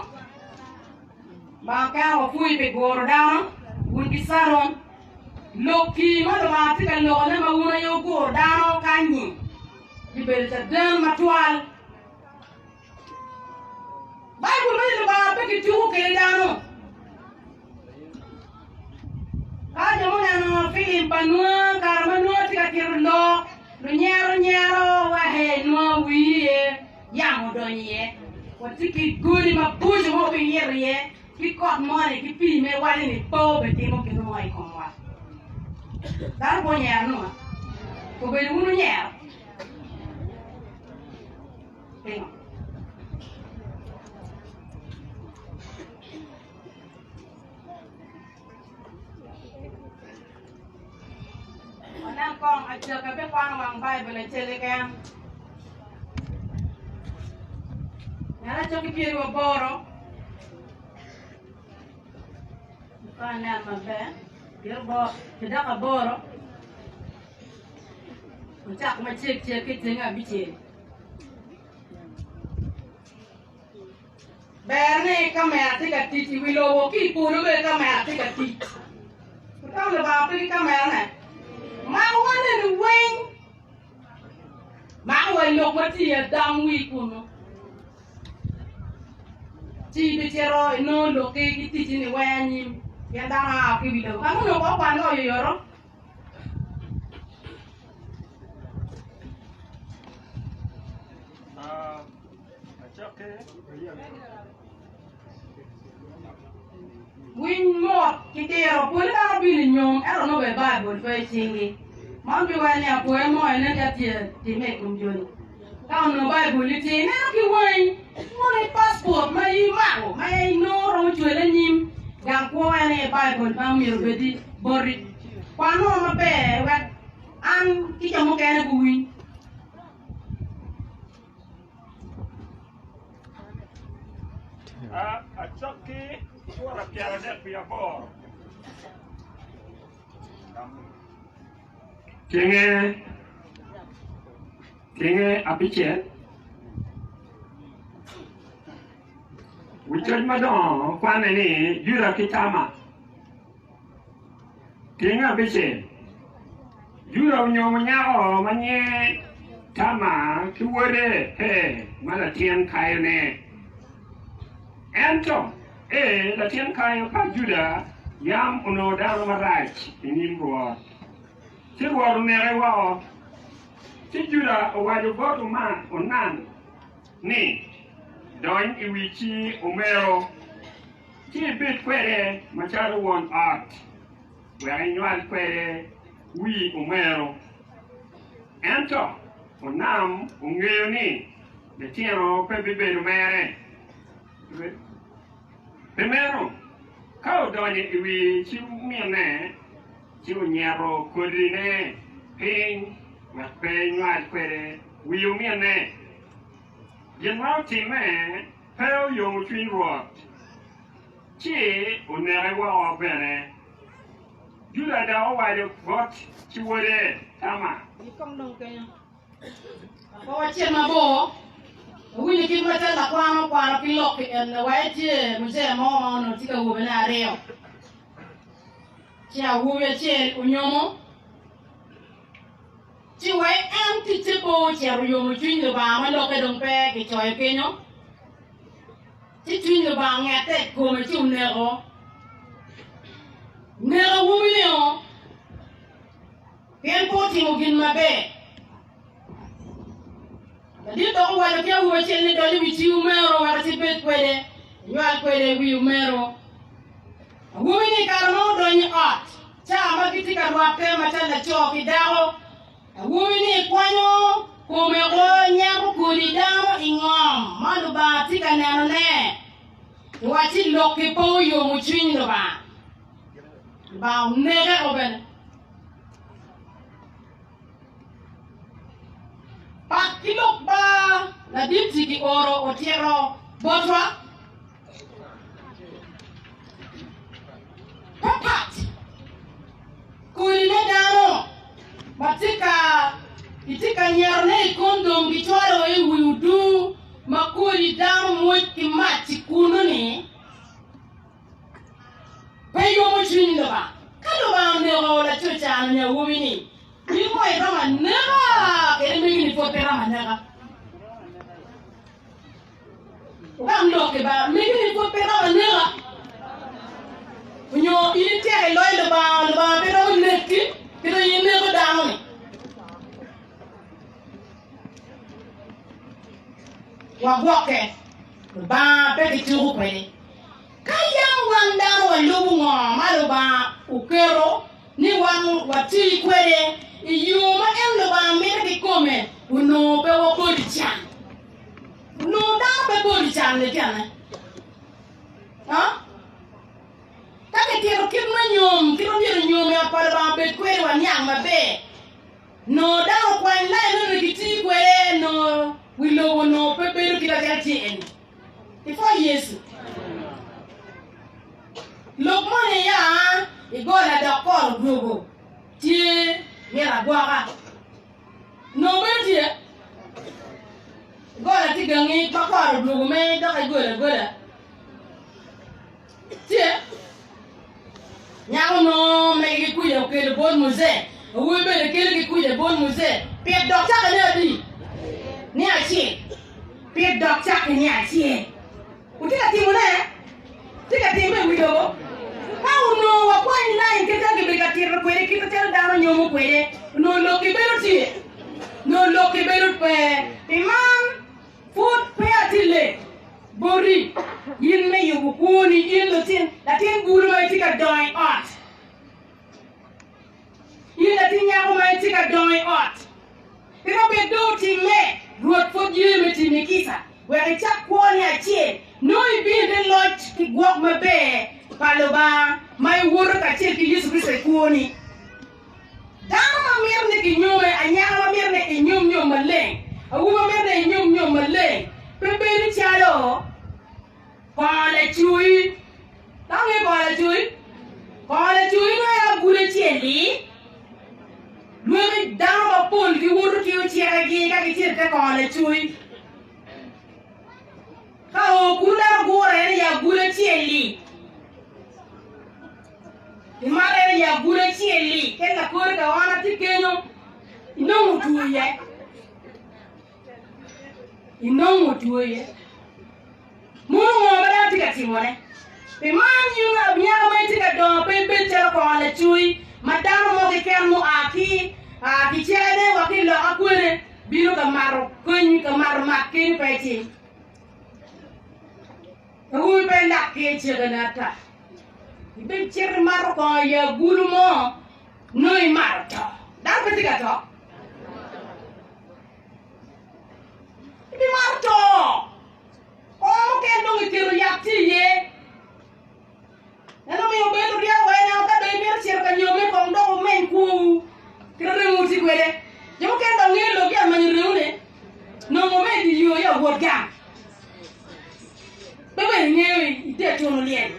S3: Lubanga kene wapwonyo pi guro dano, wun ki Caron. Lok-ki ma Lubanga tye ka lokone ma wun aye wuguro dano kany-nyi bibedo caden matwal. Baibul waco ni Lubanga pe kituko kwede dano. Ka jo muneno filim pa Nua, kare ma Nua tye ka tito lok, lunyero nyero wa he Nua wii iye, yamo odonyo iye. Watye ki godi maboco ma wabiyito iye ki kot moni ki pii ma iwaco ni pe obitimo gin mo i komwa. Dano pe onyero Nua? Obedo wun wunyero? Pingo? Wanen kong acaka pe kwano wang Baibul acel keken. Ngat acok ki pyeri waboro. Ka anen maber, pyeri aboro. Ocak macek cek ki tenge abicel. Ber ni kamera tye ka tic i wi lobo ki i polo bene kamera tye ka tic. Wutam Lubanga pe ki kamerane? Mako waneni weng. Mako wa lok ma tye i adam wi kunu. Ci ibicito inongo lokki ki ticci ni weng anyim pien dano aa ki i wi lobo. Ka nongo kong okwanne oyoyoto. Winy mot ki diro pole dano bino i nyom ento nongo bene Baibul pe i cinggi. Man biweko ni apoya mo inen ka tye timme i kom joni. Ka onongo Baibul ni tye ineno ki wangi mono i passport ma imako ma inongo romo cwali anyim gang kwo en aye Baibul ma myero obedi boti. Kwan mo maber wek an ki jo mukene guwiny.
S4: Acakki cura 38.
S1: Tyenge tyenge abicel Wi coc madongo kwane ni Juda ki Tama. Tyenge abicel Juda onyomo nyako ma nyinge Tama ki wode Er ma latin kayone. Ento Er latin kayo pa Juda yam onongo dano marac i nyim Rwot, ci Rwot oneke woko. Ci Juda owaco bot Onan ni, Dony i wi ci omero, ci ibed kwede macalo won ot, wek inywal kwede wi omero. Ento Onam ongeyo ni litino pe bibedo mere. Pi meno, ka odonyo i wi ci minne, ci onyeto kodine piny wek pe enywal kwede wi ominne. Gin ma otimme pe oyomo cwiny Rwot, ci oneke woko bene. Juda dok owaco bot ci wode Tama.
S3: Pe wacit mabor, wawinyo kit macalo lakwan okwano ki lok ki ene wa etye muzee mo ma onongo tye ki awobene aryo. Ci awobi acel onyomo, ci wa en ticce pe ocito oyomo cwiny Lubanga ma lokke dong pe kicoyo kenyo. Ci cwiny Lubanga ongette i kome ci oneko. Neko awobi-ni-o. Pien pe otimo gin maber. Ladit dok owaco ki awobi acel ni, Dony i wi ci omero wek icibed kwede, inywal kwede i wi omero. Awobi-ni i kare ma odonyo i ot. Ca ma gitye ka rwatte macalo laco ki dako, awobi-ni kwanyo kome oko nyako kodi dano i ngom ma Lubanga tye ka nenone. Kiwacci lok-ki pe oyomo cwiny Lubanga. Lubanga oneke o bene. Pak ki lok ma ladit-ti kioro otito botwa. Pe pat kodi me dano ma tye ka kitye ka nyerone i kondom gicwalo i wi odur ma kodi dano mwoc ki mac i kunu-ni pe yomo cwiny Lubanga. Ka Lubanga oneko laco can nyo awobi-ni, in mo iromo aneka kede megi-ni pwod pe romo aneka. Wugam lok-ki ba, megi-ni pwod pe romo aneka. Onyo in ityeko iloyo Lubanga, Lubanga pe romo neki, kit ma in ineko dano-ni. Wagwokke, Lubanga pe kituko kwede. Ka yam wan dano walubo ngo ma Lubanga oketo ni wan wati kwede i yo ma en Lubanga mito kikome, onongo pe wabol i can. Onongo dano pe bol i can lityene. Ka kitito kit me nyom, kit ma myero nyom i ot pa Lubanga obed kwede, waniang maber. Nongo dano okwany lain onongo giti kwede, nongo wi lobo onongo pe bedo kit acalo tye eni. Ipwoyo Yecu. Lok moni ya igola dok kor odwogo tye myero agwoka. Nongo bedo tye igola tye gangi ma kor odwogo me dok igola agola. Tye nyako nongo megi ki kuca okelo bot Muzee, awobi bene kelo ki kuca bot Muzee. Pit dok cake ni adi? Ni acel. Pit dok cake ni acel. Wutye ka timone? Tye ka timme i wi lobo? Ka onongo wakwany lain kit ma kibedo ka tito kwede kit macalo dano nyomo kwede, onongo lok-ki bedo tye? Onongo lok-ki bedo pe. Pi man, pud pe atye late boti in me yubo kwoni, in latin latin bulu ma itye ka dongo i ot, in latin nyako ma itye ka dongo i ot. Peko bed dong otimme, Rwot pwod ye me timmi kica wek icak kwoni acel. Nongo ibino i te loc ki gwok maber pa Lubanga ma iwoto kacel ki Yecu Kricito i kwoni. Dano ma mito ni kinyome, anyaka ma mito ni enyom nyom maleng, awobi ma mito ni enyom nyom maleng, pe bedo calo kongo lacui. Dok ingeyo kongo lacui? Kongo lacui nongo en agulu acel-li. Lwaki dano mapol giwoto ki ocekegi ka gicito i te kongo lacui. Ka oo kunu dano gure en i agulu acel-li. Imato en i agulu acel-li ken lakore ka wan atye kenyo inongo two iye. Inongo two iye. Mono ngo ma dano tye ka timone? Pi man, in anyaka ma itye ka dongo pe ibed calo kongo lacui ma dano mo keken mua ki kicene wa ki i loka kwene bino ka mato keny, ka mato mat kenyo pe itim. Awobi pe ilak ki ecekene ata. Ibed cito imato kongo i agulu mo nongo imato to. Dano pe tye ka to. Ibimato to. Kongo mukene dong iketo yat tye iye. En omiyo obedo ryeko wa ineno ka dong imito cito ka nyomme kong dok wumeny kwowu kit remwu tye kwede. Jo mukene dok ngeyo lok ya menyo remune nongo me di yo ya wot gang. Pe bene ingeyo itye atuno lyel.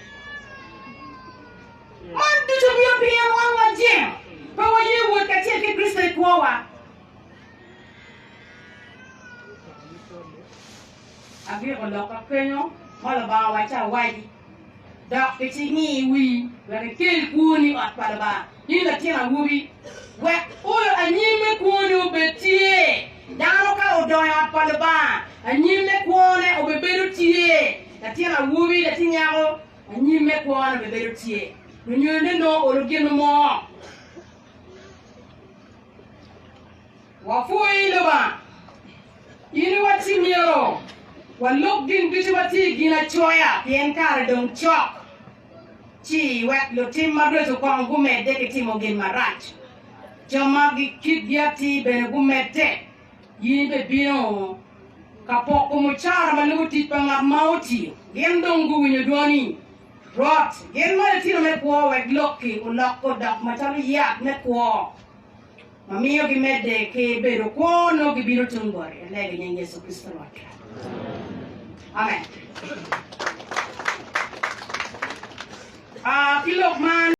S3: Man ducu bino pien wan wajemo pe waye wot kacel ki Kricito i kwowa. Agiko lokka kenyo ma Lubanga owacca awaci, Dok icinggi i wii wek ikel kwoni i ot pa Lubanga, in latin awobi, wek oyo anyim me kwoni obed tye. Dano ka odongo i ot pa Lubanga, anyim me kwone obibedo tye. Latin awobi, latin nyako, anyim me kwone obibedo tye. Lunyodone nongo olo gin mo. Wapwoyi Lubanga, in iwacci myero walub gin ducu ma tye i Ginacoya pien kare dong cok. Ci wek lutim maraco kong gumedde ki timo gin marac, jo ma kitgi atir bene gumedde. In ibebino ka poko mucara ma lubo tic pa ngat ma otiyo. Gin dong guwinyo dwoni, Rwot, gin ma litino me kwo wek lokki olok odok macalo yat me kwo ma miyo gimedde ki bedo kwo nongo gibino tung boti. Alego i nying Yecu Kricito Rwotwa. Amen. Ki lok man.